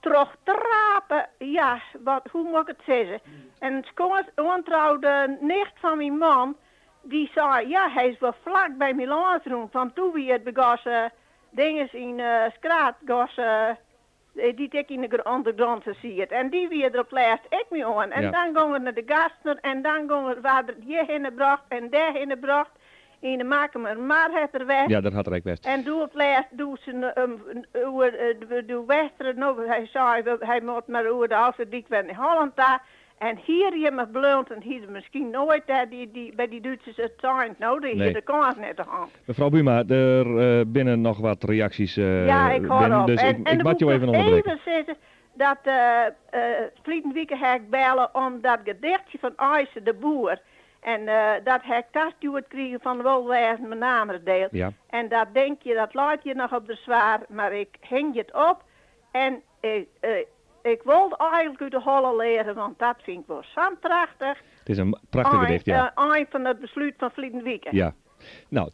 trochtrape, ja, wat, hoe moat ik it sizze? En in skoan oantroude nicht fan myn man, dy sei, ja, hy is wol flak by my lâns rûn, want doe wie it by Gosse Dinges yn Skraard, Gosse, dy't ek yn de ûndergrondse siet, en dy wie der op 't lêst ek mei oan. En Ja. dan gong er nei de Gastner en dan gong er, waard er hjirhinne brocht en dêrhinne brocht. Yn de Makkumer Mar hat er west. Ja, dêr hat er ek west. En doe op 't lêst, doe se him oer doe Wester, no, hy sei, hy moat mar oer de Ofslútdyk wer nei Hollân ta. En hier jimme bleaun en hie er miskien noait dêr dy, dy, by dy Dútsers it sein, no, dy hie Nee. de kâns net hân. Mefrou Buma, der binne noch wat reaksjes Ja, ik hâld binnen, op. dus En, ik, en ik dan moat woe jo ik even noch ûnderbrikke. even sizze dat ferleden wike ha ik belle om dat gedichtje fan Eise de Boer. En dat ha ik tastjoerd krigen fan Wolwêzen Menameradiel. Ja. En dat denk je, dat leit hjir noch op de swaar, mar ik hingje it op en ik wol it eigenlik út de holle leare, want dat fyn ik wol sa'n prachtich. It is in prachtich gedicht, ja. Ein fan it beslút fan ferliden wike. Ja. No,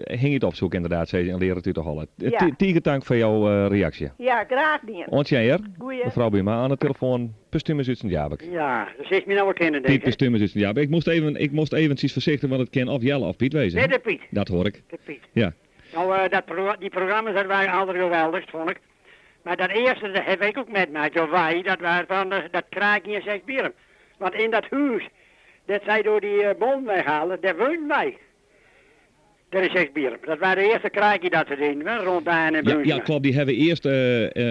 hingje it op soe ik ynderdaad sizze en lear it út de holle. Ja. Tige tank foar jo reaksje. Ja, graach dien. Oant sjen hear. Goeie. Mefrou Buma oan de telefoan, Posthumus út Sint Jabik. Ja, do silst my no wol kennen, denk Piet ik. Posthumus út Sint Jabik. Ik moast even, ik moast eventsjes foarsichtich, want it kin of Jelle of Piet weze. Nee, de Piet. Dat hoor ik. De Piet. Ja. No, dat dy programma's dat waren aldergeweldichst, fûn ik. Mar dat earste, dat haw ik ek metmakke, of wy, dat waar fan dat kraakje yn Sexbierrum. Want yn dat hûs dêr't sy doe dy bommen weghalen, dêr weunen wy. Dêr yn Sexbierrum. Dat waar de earste kraakje dat se dienen, hè, rond Daan en Ja, ja, Bruinsma. klopt. Dy hawwe earst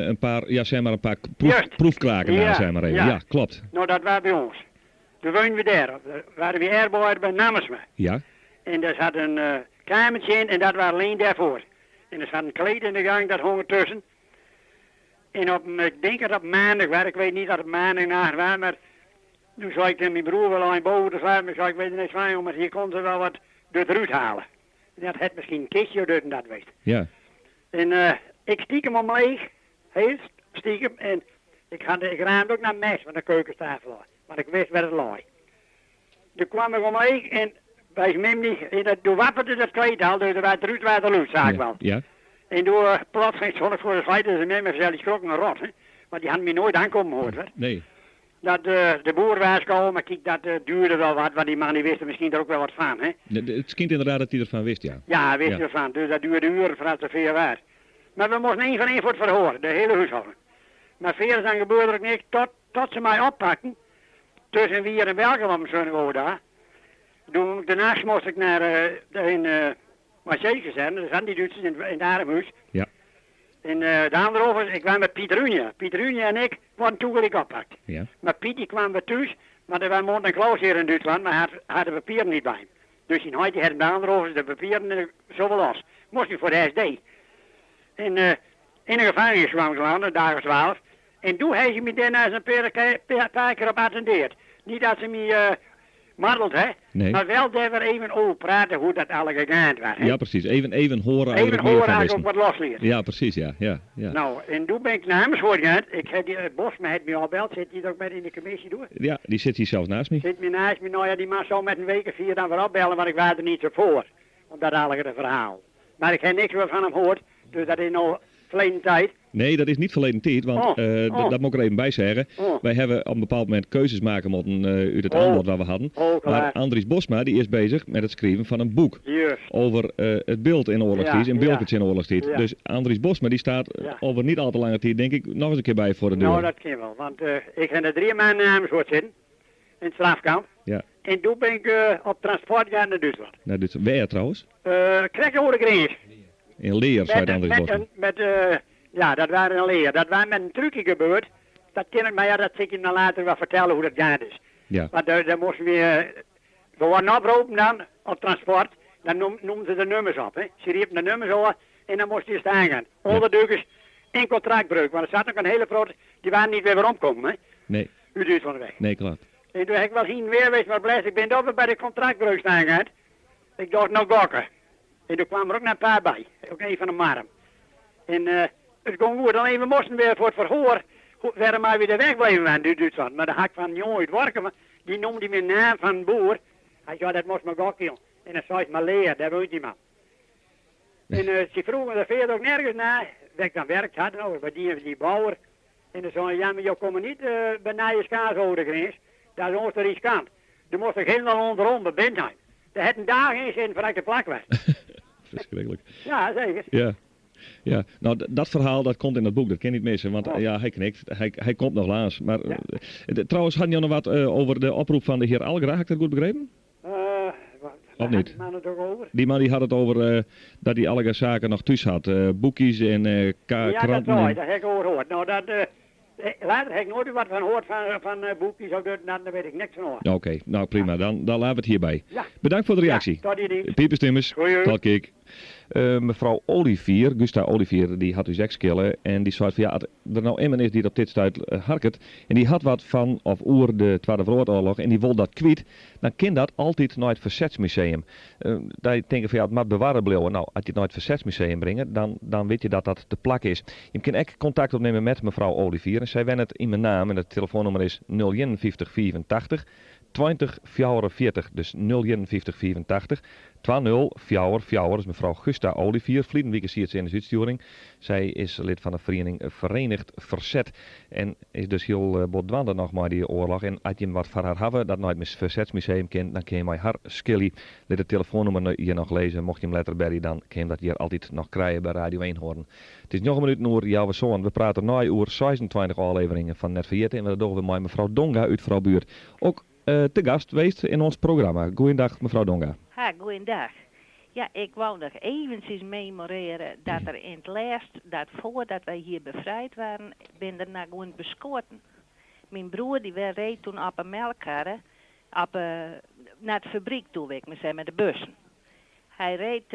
in paar, ja, zeg maar, in paar proef, Juist. proefkraken daan, Ja, zeg maar even. ja. Ja, klopt. No, dat waar by ons. Doe weunen we dêr. Waarden wy arbeider by Nammersma. Ja. En dêr zat in kamertsje yn en dat waar alleen dêrfoar. En der zat in kleed yn de gang, dat hong er tussen. En op, ik denk dat op maandag waar, ik weet niet dat het maandagnacht waar, mar doe sei ik tsjin myn broer, we leinen boven te slapen, ik sei, ik weet der niks fan, jong, mar hier konden ze wel wat deur eruit halen. En dat het miskien in kistje of dit en dat west. Ja. En ik stiekem omleech, heel stiekem, en ik had, ik raamde ook nei mes fan de keukenstafel ôf, want ik wist wêr it lei. Doe kwam ik omleech en by mem dy, en dat, doe wapperde dat kleed al, dus der waard derút waard der lûd, sa ik Ja. wel. Ja. En doe eh, plotseling stond ik foar de kleed en mem fertelde, dy skrokken in rot, hè. Want dy hadden my noait oankommen hoard, hè. Nee. Dat eh, de boer waard kaam, mar kyk, dat eh, duurde wel wat, want dy man dy wist der miskien der ook wel wat fan, hè. It skynt ynderdaad dat hy derfan wist, ja. Ja, hy wist Ja. derfan, dus dat duurde uren foardat it safier waard. Mar we moasten ien foar ien foar it ferhoar, de hiele húshâlding. Mar fierders dan gebeurde der ek niks tot, tot se my oppakten. Tussen Wier en Belkum op in zonnige Doe, de nachts moast ik nei de, in uh, Marseille-kazerne, daar zaten die Duitsers in, in het armhuis. Ja. En de andere over, ik kwam met Piet Runia. Piet Runia en ik worden toegelijk oppakt. Ja. Maar Piet die kwam weer thuis, want er waren mond en klaus hier in Duitsland, maar had, had de papieren niet bij hem. Dus in Haiti had de andere over de papieren zo los. Moest hij voor de SD. En in de gevangenis kwam ik landen, dag of 12. En toen heeft ze me daarna eens een paar, paar keer op attendeerd. Niet dat ze me marteld, hè? Nee. Maar wel daar weer even over praten hoe dat alle gegaan was. Hè? Ja, precies. Even, even horen Even eigenlijk meer horen van eigenlijk ook wisten. wat losleert. Ja, precies, ja. Ja, ja. Nou, en toen ben ik naar Amersfoort gegaan. Ik heb die, Bosma heeft me al beld, zit die ook met in de commissie door? Ja, die zit hier zelfs naast me. Zit me naast me, nou ja, die man zou met een week of vier dan weer opbellen, want ik was er niet zo voor. Om dat alle verhaal. Maar ik heb niks meer van hem gehoord, dus dat is nou verleden tijd. Nee, dat is niet verleden tijd, want Oh, oh. dat moet ik er even bij zeggen. Oh. Wij hebben op een bepaald moment keuzes maken moeten uit het Oh. aanbod wat we hadden. Oh, klaar. Maar Andries Bosma die is bezig met het schrijven van een boek Juist. over het beeld in oorlogstijd Ja, en Bilkerts ja. in oorlogstijd. Ja. Dus Andries Bosma die staat Ja. over niet al te lange tijd, denk ik, nog eens een keer bij voor de deur. Nou, dat kan wel, want ik heb er 3 maanden in Amersfoort zitten, in het strafkamp. Ja, En toen ben ik op transport gegaan naar Duitsland. nou, dus, waar trouwens? Krijg over de grens. In Leer, zei Met, Andries met, Bosma. een, met ja, dat waren een leer. Dat waren met een trucje gebeurd. Dat ken ik, maar ja, dat zal ik je dan later wel vertellen hoe dat gaat is. Ja. Want daar, daar moesten we, we worden oproepen dan, op transport. Dan noemden ze de nummers op, hè. Ze riepen de nummers op en dan moest je staan gaan. Onderduikers en contractbreuk. Want er zat ook een hele grote, die waren niet weer omkomen, hè. Nee, U duurt van de weg. nee, klopt. En toen heb ik wel heen en weer geweest, maar blijf, ik ben toch bij de contractbreuk staan gaan. Ik dacht, nou gokken. En toen kwam er ook nog een paar bij. Ook een van de marm. En het ging goed, alleen we moesten weer voor het verhoor, werden maar weer de weg blijven waren in Duitsland. Maar de hak van een jongen uit Workum, die noemde mijn naam van boer. Hij zei, dat moest maar gokken, jong. En dan zei ze maar leer, daar woont die man. En ze vroegen er verder ook nergens naar, waar ik dan werkt had, nou, bij die, die bouwer. En dan zei ja, maar je komt niet bij Nijenskaas over de grens. Dat is ons de riskant. Toen moest ik helemaal onderom bij Bentheim. Daar had een dag in zin voordat ik de plak was. Verschrikkelijk. Ja, zeker. Ja. Ja, nou dat verhaal dat komt in het boek, dat kan niet missen, want Oh. ja, hij knikt, hij, hij komt nog laatst. Maar trouwens, had je nog wat over de oproep van de heer Algra, had ik dat goed begrepen? Wat, Of niet? Die man het ook over? Die man die had het over dat hij alle zaken nog thuis had, boekjes en Ja, dat kranten. zei, en- dat heb ik over gehoord. Nou, dat, later heb ik nooit wat van gehoord van, van boekjes of dat, daar weet ik niks van hoor. Ja, Oké, nou prima, dan, dan laten we het hierbij. Ja. Bedankt voor de reactie. Ja, tot die dienst. Piepers Timmers, Goeie. tot kijk. Mefrou Olivier, Gusta Olivier, dy hat ús ek skille en dy seit fan ja, as der no immen is dy't op dit stuit harket en dy hat wat fan of oer de Twadde Wrâldoarloch en dy wol dat kwyt, dan kin dat altyd nei it Fersetsmuseum. Dy tinke fan ja, it moat bewarre bliuwe. No, as je it nei it Fersetsmuseum bringe, dan dan witte je dat dat te plak is. Jim kinne ek kontakt opnimme met mefrou Olivier en sy wennet yn Menaam en it telefoannûmer is 051 85 20 44. Dus 051 85 20 44 is mefrou Gusta Olivier. Ferliden wike siet se yn ús útstjoering. Sy is lid fan de feriening Verenigd Verzet en is dus hiel bot dwaande noch mei dy oarloch. En as jim wat foar har hawwe dat nei it Fersetsmuseum kin, dan kinne jim mei har skilje. Lit it telefoannûmer hjir noch lizze. Mocht jim letter belje, dan kinne jim dat hjir altyd noch krije by Radio Eenhoorn. It is njoggen minuten oer healwei sânen. We prate nei oer 26 ôfleveringen fan Net Ferjitte en dat dogge we mei mefrou Donga út Froubuert. Ook te gast weest yn ons programma. Goeiedag mefrou Donga. Ha, goeiedag. Ja, ik wou noch eventsjes memorearje dat der yn it lêst, dat foardat wy hjir befrijd waarden, bin der noch gewoan besketten. Myn broer dy wer reed toen op 'e melkkarre op 'e, nei it fabryk toe, wit ik mar sei, mei de bussen. Hy reed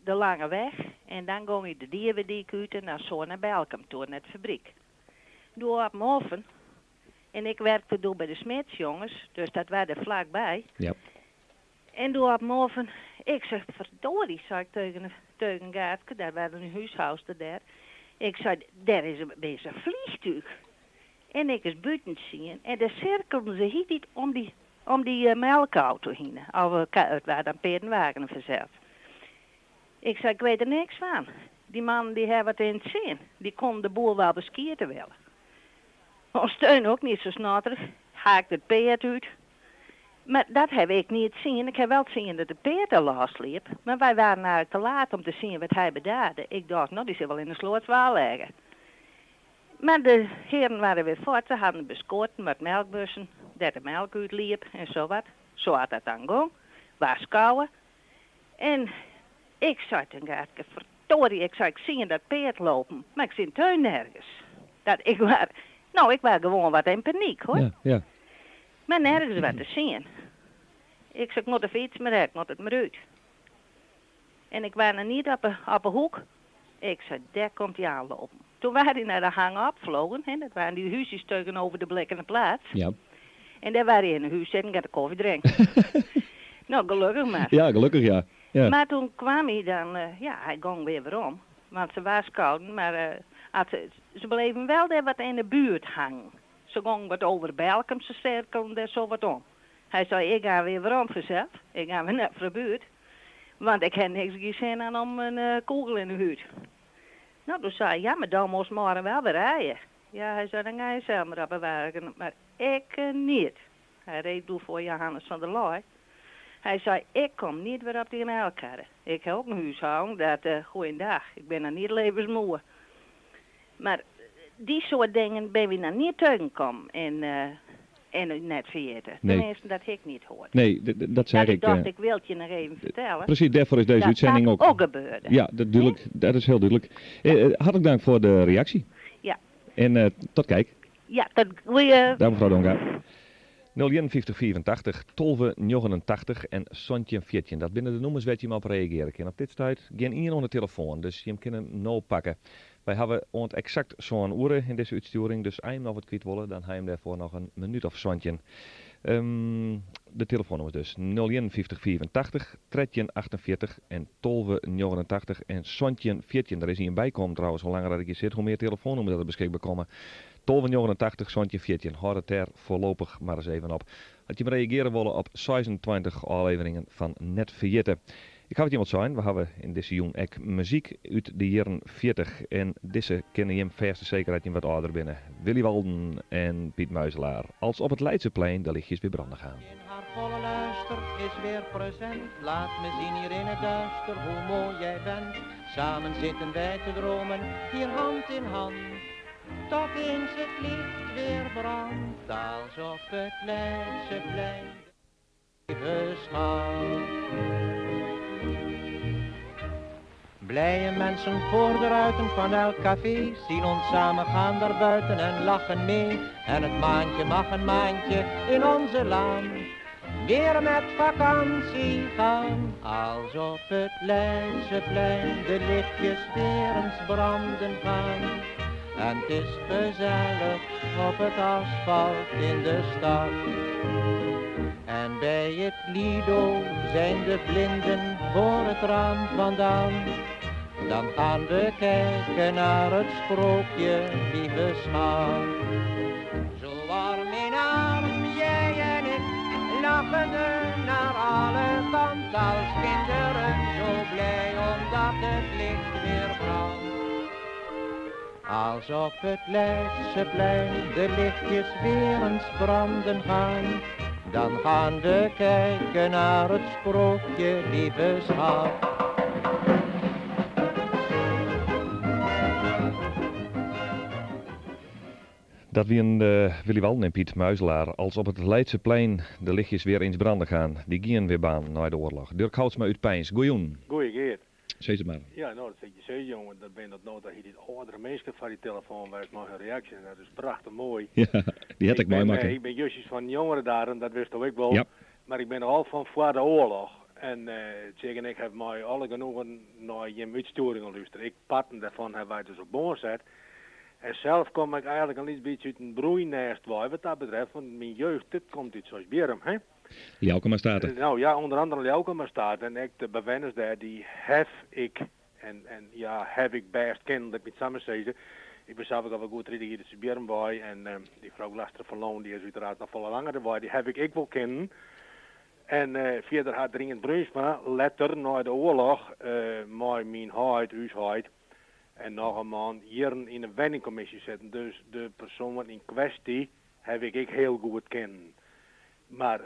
de lange weg en dan gong hy de Dieverdyk út en dan sa nei Belkum toe, nei it fabryk. Doe op 'm offen en ik werkte doe by de Smidsjonges, dus dat waar der flakby. Ja. En doe op 'm offen, ik zeg, verdorie, sei ik tegen, tegen Gaatske, dêr waar in húshouster dêr. Ik sei, dêr is in, is in vliegtuig. En ik is bûten sjen en dêr sirkelden se hieltyd om dy, om dy melkauto hinne. Of it waar dan peardenwagen fansels. Ik sei, ik weet der niks fan. Dy mannen dy hawwe wat yn it sin. Dy koenen de boel wel beskiete wille. Ons Steun ook niet zo snotterig. Haakt it peard út. Mar dat haw ik niet sien. Ik haw wel sien dat it peard der losliep. Mar wy waarden eigenlik te laat om te sien wat hy bedarde. Ik dacht, no, dy sil wel yn de sloot legge. Mar de hearen waarden wer fuort. Se hadden besketten met melkbussen, dêr't de melk útliep en sa wat. Sa hat dat dan gong. Warskôge. En ik sei tsjin Gaatske, verdorie, ik sei, ik zie dat peard lopen, mar ik zie Teun nergens. Dat ik waar, no, ik waar gewoan wat yn panyk, hoor. Mar nergens wat te sjen. Ik sei, ik moat de fyts mar ik moat it mar út. En ik waar noch niet op de, op de hoek. Ik sei, dêr komt hy oanlopen. Toen waar hy nei de hang opvlogen, hè, dat waarden dy húsjes tegenover de Blikkene Plaats. En dêr waar hy yn 'e hús sitten, gaat de koffie drinken. No, gelokkich mar. Ja, gelokkich ja. Mar toen kwam hy dan, ja, hy gong wer werom. Want se warskôgen, mar as se, se bleven wel dêr wat yn de buert hangen. Se gongen wat over Belkum, se sirkelden dêr sa wat om. Hy sei, ik ga wer werom fansels. Ik ga wer nei Froubuert. Want ik ha niks gjin sin oan om in kûgel yn de hûd. No, doe sei hy, ja, mar dan moatst moarn wel wer rije. Ja, hy sei, dan ga je sels mar op 'e wagen. Mar ik niet. Hy reed doe foar Johannes van der Leij. Hy sei, ik kom niet wer op dy melkkarre. Ik ha ek in húshâlding, dat, goeiedag, ik bin noch niet levensmoe. Mar dy soart dingen binne wy noch niet tegenkommen en, en net ferjitte. Nee. Teminsten, dat ha ik niet hoard. Nee, dat sei Dat ik. ik dacht, ik wil it je noch even fertelle. Presys, dêrfoar is dizze Dat útsending dat ook. ook gebeurde. Ja, dat dúdlik, dat is hiel dúdlik. Hartlik dank foar de reaksje. Ja. En tot kijk. Ja, tot goeie. Dag mefrou Donga. 051 85 12 89 en 17 14. Dat binne de nûmers wêr't jim op reagearje kinne. Op dit stuit gjin ien oan de telefoan, dus jim kinne no pakke. Wy hawwe oant eksakt sân oere yn dizze útstjoering, dus as jim noch wat kwyt wolle, dan ha jim dêrfoar noch in minút of 17. De telefoannûmers dus, 051 85 13 48 en 12 89 en 17 14. Der is ien bykommen trouwens, hoe langer dat ik hjir sit, hoe mear telefoannûmers dat der beskikber komme. 12 89 17 14. Hâld it dêr foarlopich mar ris even op. As jim reagearje wolle op 26 ôfleveringen fan Net Ferjitte. Ik haw it jim al sein, we hawwe yn dizze jûn ek muzyk út de jierren 40 en dizze kenne jim fêst en seker as jim wat âlder binne. Willy Walden en Piet Muizelaar. Als op het Leidseplein de lichtjes weer branden gaan. In haar volle luister is weer present. Laat me zien hier in het duister hoe mooi jij bent. Samen zitten wij te dromen, hier hand in hand. Tot eens het licht weer brandt, als op het Leidseplein. Lieve schat. Blije mensen voor de ruiten van elk café zien ons samen gaan daar buiten en lachen mee. En het maantje mag een maandje in onze laan. Weer met vakantie gaan. Als op het Leidseplein de lichtjes weer eens branden gaan. En het is gezellig op het asfalt in de stad. En bij het Lido zijn de blinden voor het raam vandaan. Dan gaan we kijken naar het sprookje, lieve schat. Zo arm in arm, jij en ik, lachende naar alle kanten als kinderen. Zo blij omdat het licht weer brandt. Als op het Leidseplein de lichtjes weer eens branden gaan, dan gaan we kijken naar het sprookje, lieve schat. Dat wienen Willy Walden en Piet Muizelaar. Als op het Leidseplein de lichtjes weer eens branden gaan. Dy gienen wer baan nei de oarloch. Durk Houtsma út Peins, goejûn. Goeie Geert. Sis it mar. Ja, no, dat sit je sizzen, jongen. Dat binne dat no dat hier die âldere minsken foar dy telefoan west mei hun reaksje. En dat is prachtich moai. Ja, dy hat ek meimakke. Ik bin justjes fan jongere dagen, dat witsto ek wol. Ja. Mar ik bin noch al fan foar de oarloch. En Tsjik en ik hawwe mei alle genoegen nei jim útstjoeringen lústere. Ek parten dêrfan hawwe wy dus op bân set. En sels kom ik eigenlik in lyts bytsje út in broeinêst wei wat dat betreft, want myn jeugd dit komt út Seisbierrum, hè. Liauckema-State. No ja, ûnder andere Liauckema-State en ek de bewenners dêr, dy haw ik en, en ja, haw ik bêst kinnen, lit my it sa mar sizze. Ik bin sels ek al wol goed 30 jier út Seisbierrum wei en dy frou Glastra van Loon, dy is úteraard noch folle langer derwei, dy haw ik ek wol kinnen. En fierder hat Rients Bruinsma letter nei de oarloch mei myn heit, ús heit, en noch in man jierren yn 'e wenningkommisje sitten, dus de persoan yn kwesty haw ik ek hiel goed kinnen. Mar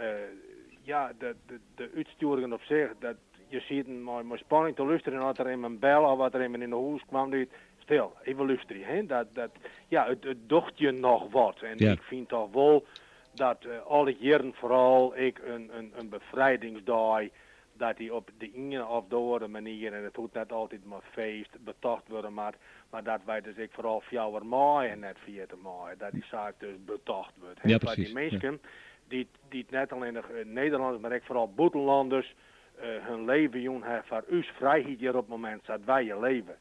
ja, de, de, de útstjoeringen op sich, dat je sieten mei, mei spanning te lústerjen as der immen belle of as der immen yn 'e hûs kwam, dy stil, even lústerje, hè. Dat, dat, ja, it, it docht je noch wat. En Ja. ik fyn toch wol dat alle jierren foaral ek in, in, in befrijdingsdei dat dy op de iene of de oare manier, en it hoecht net altyd mei feest, betocht wurde moat, mar dat wy dus ek foaral 4 maaie net ferjitte meie, dat dy saak dus betocht wurdt. Ja, Foar dy precies. Ja. minsken dy't, dy't net allinnich Nederlanners, mar ek foaral bûtenlanners hun leven jûn hawwe foar ús frijheid hjir op it momint sa't wy hjir leve.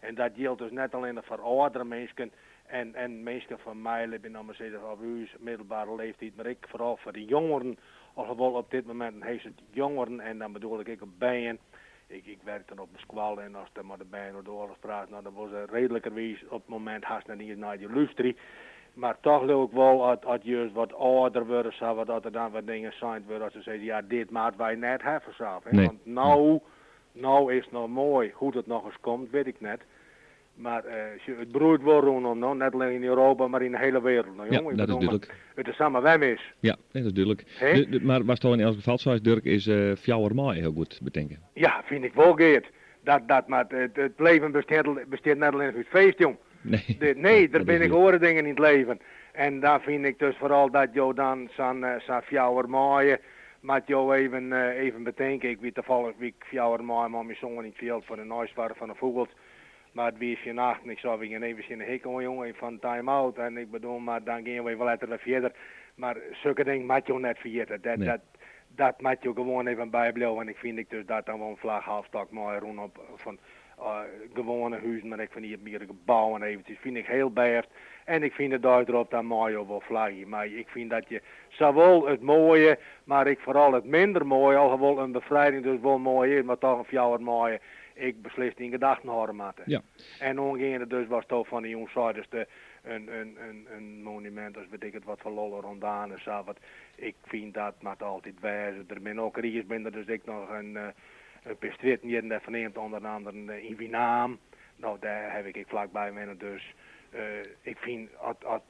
En dat jildt dus net allinnich foar âldere minsken en, en minsken fan my libjen, no mar sizze, of ús middelbere leeftiid, mar ek foaral foar de jongeren, alhoewol op dit momint in hiel soad jongeren, en dan bedoel ik ek op bern, ik, ik werk dan op in skoalle en as der mei de bern oer de oarloch praat, no dan wolle se reedlikerwiis op it momint hast net iens nei dy lústerje. Mar toch leau ik wol, as, as just wat âlder wurde, sa wat, dat der dan wat dingen sein wurde, as se sizze, ja, dit moatte wy net hawwe fansels. Hè? Nee. Want no, no is it noch moai, hoe't it nochris komt, wit ik net. Mar sjoch, it broeit wol rûnom no, net allinne yn Europa, mar yn de hiele wereld. No Ja, jong, ik dat is bedoel, mar dúdlik. it is samar wer mis. Ja, nee, dat is dúdlik. Hè? De, de, mar watsto yn elts gefal seist, Durk, is 4 maaie hiel goed betinke. Ja, fyn ik wol, Geert. Dat, dat, mar it, it leven bestiet, bestiet net allinnich út feest, jong. Nee. De, nee, der Dat is binne ek wier. oare dingen yn it leven. En dan fyn ik dus foaral dat jo dan sa'n sa'n 4 maaie moat jo even, even betinke. Ik wie tafallich wie ik 4 maaie mei myn soan yn it fjild foar de neisoarch fan de fûgels. Mar it wie tsjin achten, ik sei we gean even tsjin de hik oan jonge, even fan time out. En ik bedoel mar dan gean we even letter wer fierder. Mar sokke dingen moat jo net ferjitte. Dat, Nee. dat, dat moat jo gewoan even bybliuwe. En ik fyn ek dus dat dan wol in flach halfstok mei rûnom fan gewoane huzen, mar ek fan iepenbiere gebouwen eventsjes, fyn ik hiel bêst. En ik fyn de dei derop dan mei jo wol flagje. Mar ik fyn dat je sawol it moaie, mar ek foaral it minder moaie, alhoewol in befrijding dus wol moai is, mar toch in 4 maaie ek beslist yn gedachten hâlde moatte. Ja. En oangeande dus watsto fan 'e jûn seidest, de in, in, in, in monumint as wit ik it wat foar Lolle Rondaan en sa, wat ik fyn dat moat altyd wêze. Der binne ook Ries binne der dus ek noch in, in pear strjitten hjir en dêr ferneamd, ûnder anderen yn Winaam. No, dêr haw ik ek flakby wenne, dus ik fyn as, as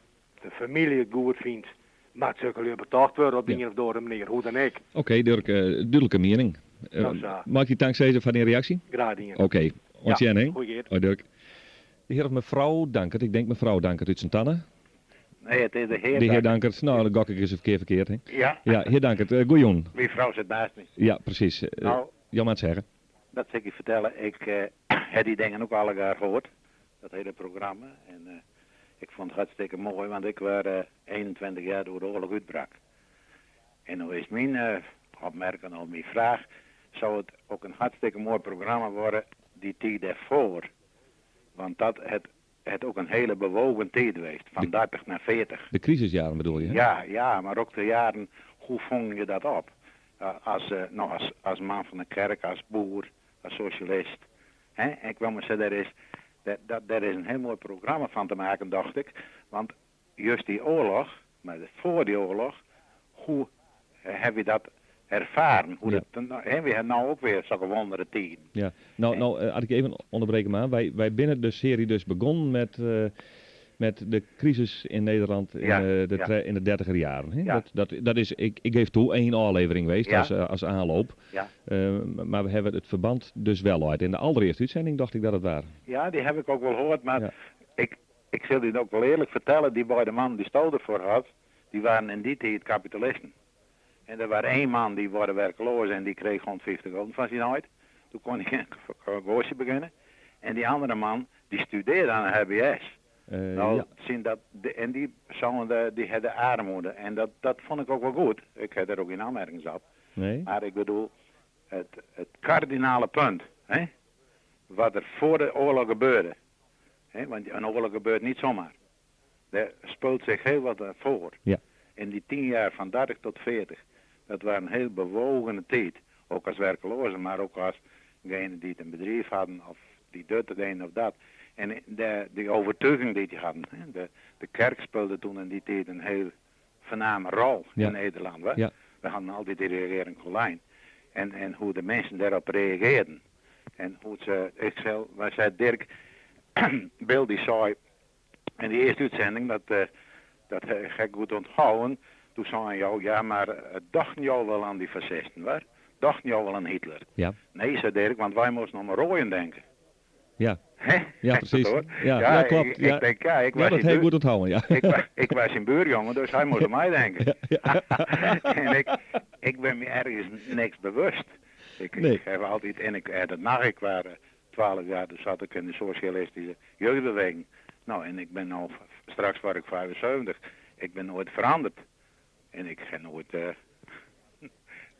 de famylje it goed fynt, moat sokke lju betocht wurde op de Ja. ien of de oare manier, hoe dan ek. Oké, Durk, dúdlike miening. No sa. Mei ik dy tank sizze foar dyn reaksje? Graach dien. Oké, oant Ja, sjen, hè? goeie Geert. Hoi Durk. De hear of mefrou Dankert, ik denk mefrou Dankert út Sint-Anne. Nee, it is de hear De hear Dankert. Dankert, no, dan gok ik ris in kear ferkeard, hè? Ja. Ja, hear Dankert, goejûn. Myn frou sit neist my. Ja, presys. No. Jo moatte it sizze. Dat sil ik je fertelle. Ik ha dy dingen ek allegear heard, dat hiele programma. En ik fûn it hartstikke moai, want ik wie 21 jier doe't de oarloch útbrak. En no is myn opmerking of myn fraach, soe it ek in hartstikke moai programma wurde dy tiid dêrfoar? Want dat het, het ek in hiele bewogen tiid west, fan 30 nei 40. De krisisjaren bedoel je, hè? Ja, ja, mar ek de jaren, hoe fong je dat op? As, no, as, as man fan de kerk, as boer, as sosjalist. Hè? Ik wil mar sizze, dêr is, dat, dêr is in hiel moai programma fan te meitsjen, tocht ik. Want just dy oarloch, mar foar dy oarloch, hoe hawwe wy dat erfaren? Hoe dat, hè, wy hawwe no ek wer sokke wondere tiden. Ja, no, no as ik even ûnderbreke mei, wy binne de searje dus begûn met de crisis in Nederland in, de, in de dertiger jaren. Hè? Dat is, ik geef toe, één ôflevering west as aanloop. Mar we hawwe it ferbân dus wol lein. Yn de alderearste útsending tocht ik dat it wie. Ja, dy haw ik ek wol heard, mar ik sil dy ek wol earlik fertelle, dy beide mannen dy'tsto derfoar hast, dy wienen yn dy tiid kapitalisten. En der wie ien man dy wurde wurkleas en dy krige 150 gulden fan syn heit. Doe koe hy in goatsje begjinne. En dy oare man, dy studearre oan de HBS. No, syn dat, en dy seinen, dy ha de earmoede. En dat fûn ik ek wol goed. Ik ha dêr ek gjin oanmerkings op. Nee. Mar ik bedoel, it kardinale punt, hè, wat der foar de oarloch gebeurde. Hè, want in oarloch gebeurt net samar. Dêr spilet sich hiel wat foar. Yn dy 10 jier fan 30 oant 40, dat wie in hiel bewogene tiid. Ek as wurkleaze, mar ek as degene dy't in bedriuw hienen of dy't dit dienen of dat. En de oertsjûging dy't dy hienen. Hè, de kerk spile doe yn dy tiid in hiel foarname rol yn Nederlân. Hè? We hienen altyd dy regearing Colijn. En hoe't de minsken dêrop reagearren. En hoe't se, ik sil, wy sei Dirk, Bill dy sei yn dy earste útsending, dat ha ik goed ûnthâlden, doe sei jo, ja, mar tochten jo wol oan dy fasisten, waar? Tochten jo wol oan Hitler? Ja. Nee, sei Dirk, want wy moasten oan roaien tinke. Hè? Ja, presys. Hoor. Ja, kloppet. Ik tink, ja, ik Ja, was dat syn ha ik goed ûnthâlden, ja. Ik wie syn buorjonge, dus hy moast oan my tinke. En ik bin my ergens niks bewust. Nee. Ik ha altyd, en ik ha dat noch, ik wie 12 jier, doe siet ik yn de sosjalistyske jeugdbeweging. No, en ik bin no, straks wurd ik 75, ik bin noait ferandere. En ik ha noait,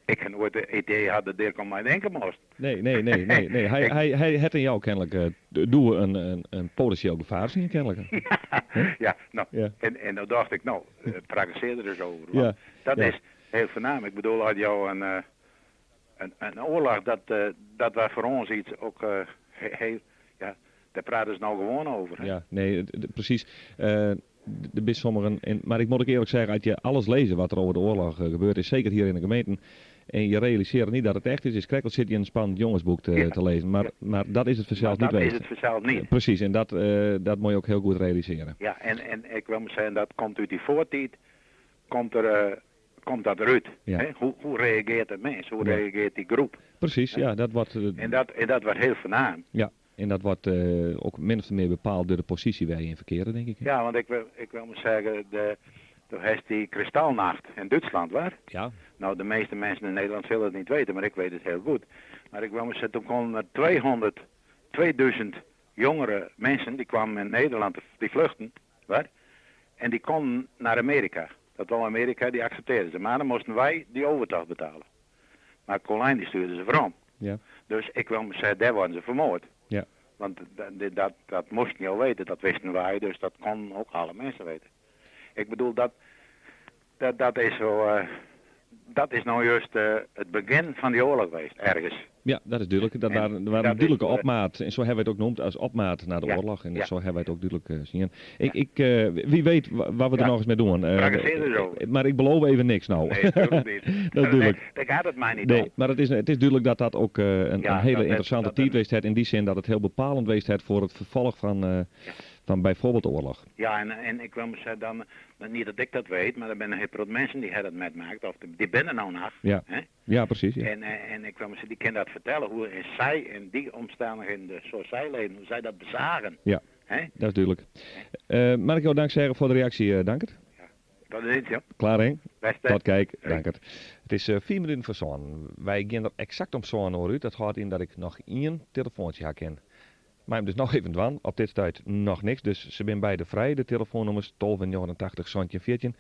ik ha noait it idee hân dat Dirk oan my tinke moast. Nee. Hy hat yn jou kenlik doe in potinsjeel gefaar sjoen, kenlik. Ja, no, en dan tocht ik, no, prakkesearje der ris oer. Want dat is hiel foarnaam. Ik bedoel, as jo in oarloch, dat wie foar ús yts ek hiel, ja, dêr prate se no gewoan oer. Hè? Ja, nee, presys. Der binne sommigen, en, mar ik moat ek earlik sizze, as je alles lêze wat der oer de oarloch gebeurd is, seker hjir yn de gemeenten, en je realisearje net dat it echt is, is krekt as sitte je in spannend jongesboek te lêzen. Mar dat is it fansels Mar net dat is west. it fansels net. Presys, en dat moatte je ek hiel goed realisearje. Ja, en ik wol mar sizze, dat komt út dy foartiid, komt dat derút. Hè? Hoe reagearret de mins? Hoe reagearret dy groep? Presys, ja, dat wurdt... En dat wurdt hiel foarnaam. Ja, en dat wurdt ek min of mear bepaald troch de posysje wêr't je yn ferkeare, tink ik. Ja, want ik wol mar sizze, do hast dy Kristallnacht yn Dútslân, waar? Ja. No, de measte minsken yn Nederlân sille it net witte, mar ik wit it hiel goed. Mar ik wol mar sizze, doe kamen der 200, 2000 jongere minsken, dy kamen yn Nederlân, dy fluchten, waar? En dy kamen nei Amearika. Dat wol Amearika, dy akseptearre se. Mar dan moasten wy dy oertocht betelje. Mar Colijn dy stjoerde se werom. Dus ik wol mar sizze, dêr waarden se fermoarde. Want dat moasten jo witte, dat wisten wy, dus dat koenen ek alle minsken witte. Ik bedoel, dat is zo, dat is no just it begjin fan dy oarloch west, ergens. Ja, dat is dúdlik. Dat En wie in dat is dúdlike opmaat. En sa hawwe wy it ek neamd as opmaat nei de oarloch. En sa hawwe wy it ek dúdlik sjoen. Wa wit wat we der noch ris mei dogge. Prakkesearje der oer. Mar ik beloof even niks no. Nee, natuerlik net. Dat is dúdlik. Nee, dêr giet it my net Nee, om. mar it is dúdlik dat dat ek in hiele ynteressante tiid west hat. Yn dy sin dat it hiel bepalend west hat foar it ferfolch fan byfoarbyld de oarloch. Ja, en ik wol mar sizze, dan, net dat ik dat wit, mar der binne in hiel protte minsken dy hawwe dat meimakke, of dy binne no noch. Hè? Ja, presys. Ja. En ik wol mar sizze, dy kinne dat fertelle, hoe't sy yn dy omstannichheden, sa't sy leven, hoe't sy dat beseagen. Ja, Hè? dat is dúdlik. Mag ik jo dank sizze foar de reaksje, dankert. Ja, dat is it, ja. Klear, hè? Bêst, hè. Tot kijk, dankert. It is 4 minuten foar sânen. Wy geane der eksakt om sân oere út. Dat hâldt yn dat ik noch ien telefoantsje ha kin. Mei him dus noch even dwaan. Op dit stuit noch niks. Dus se binne beide frij, de telefoannûmers 12 89 17 14.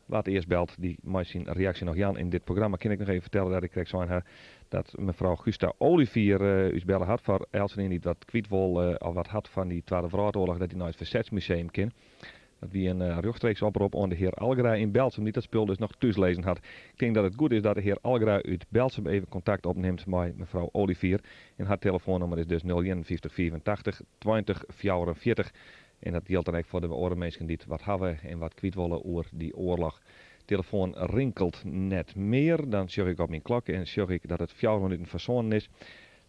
Wa't earst belt, dy mei syn reaksje noch jaan yn dit programma. Kin ik noch even fertelle dat ik krekt sein ha dat mefrou Gusta Olivier ús belle hat foar eltsenien dy't wat kwyt wol of wat hat fan dy Twadde Wrâldoarloch dat dy nei it Fersetsmuseum kin. Dat wie in rjochtstreeks oprop oan de hear Algra yn Berltsum dy't dat spul dus noch thús lizzen hat. Ik tink dat it goed is dat de hear Algra út Berltsum even kontakt opnimt mei mefrou Olivier en har telefoannûmer is dus 051 85 20 44. En dat jildt dan ek foar de oare minsken dy't wat hawwe en wat kwyt wolle oer dy oarloch. Telefoan rinkelt net mear. Dan sjoch ik op myn klok en sjoch ik dat it fjouwer minuten foar sânen is.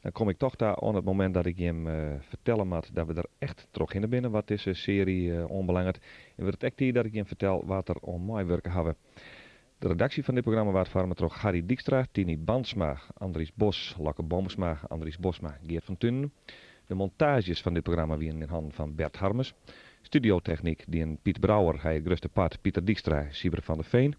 Dan kom ik toch ta oan it momint dat ik jim fertelle moat dat we der echt trochhinne binne wat dizze searje oanbelanget. En wurdt it ek tiid dat ik jim fertel wa't der oan meiwurke hawwe. De redaksje fan dit programma waard foarme troch Harry Dykstra, Tiny Bandsma, Andries Bos, Lokke Boomsma, Andries Bosma, Geert van Tunen. De montaazjes fan dit programma wienen yn hannen fan Bert Harmes. Studiotechnyk dienen Piet Brouwer, hy it grutste part, Pieter Dykstra, Sieber van der Veen.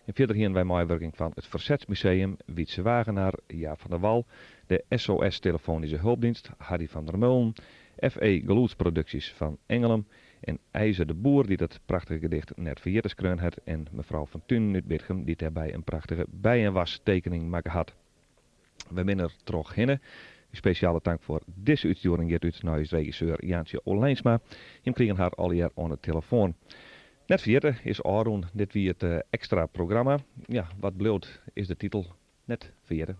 En fierder hienen wy meiwurking fan it Fersetsmuseum, Wietse Wagenaar, Jaap van der Wal, de SOS Telefonische Hulpdienst, Harry van der Meulen, FE Gelûdsproduksjes fan Ingelum en IJzer de Boer dy't it prachtige gedicht Net Ferjitte skreaun hat en mefrou Van Tunen út Bitgum dy't dêrby in prachtige bijenwastekening makke hat. Wy binne der trochhinne. Us spesjale tank foar dizze útstjoering giet út nei ús regisseur Jaantsje Olijnsma. Jim krigen har allegear oan de telefoan. Net Ferjitte is ôfrûn. Dit wie it ekstra programma. Ja, wat bliuwt is de titel Net Ferjitte.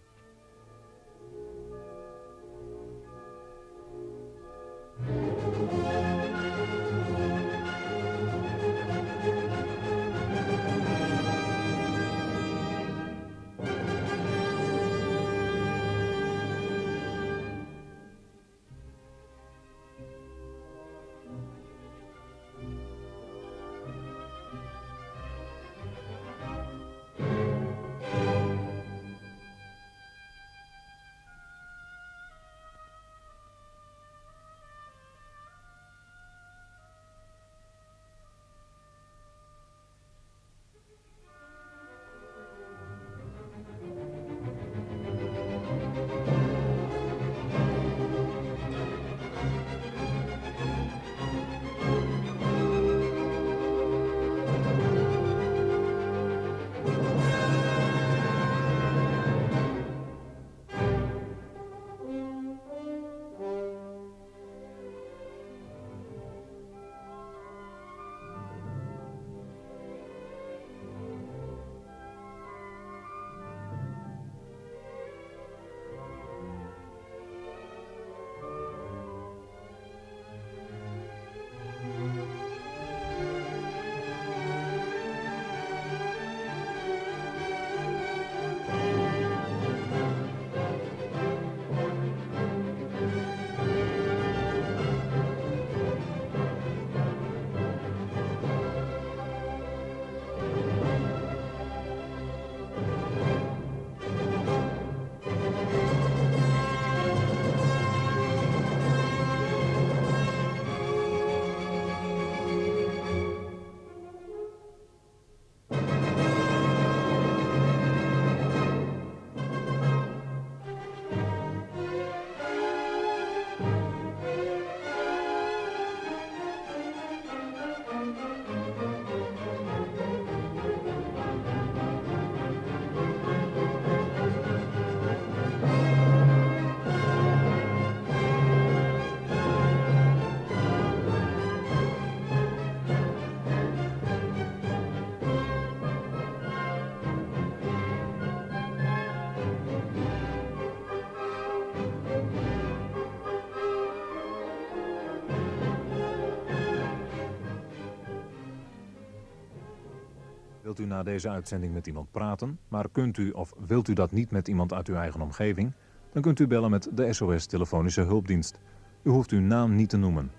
Wilt u na deze uitzending met iemand praten, maar kunt u of wilt u dat niet met iemand uit uw eigen omgeving? Dan kunt u bellen met de SOS Telefonische Hulpdienst. U hoeft uw naam niet te noemen.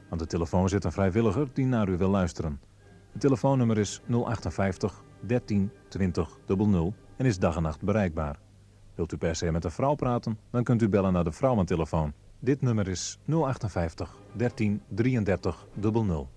Aan de telefoon zit een vrijwilliger die naar u wil luisteren. Het telefoonnummer is 058 13 20 00 en is dag en nacht bereikbaar. Wilt u per se met een vrouw praten, dan kunt u bellen naar de vrouwentelefoon. Dit nummer is 058 13 33 00.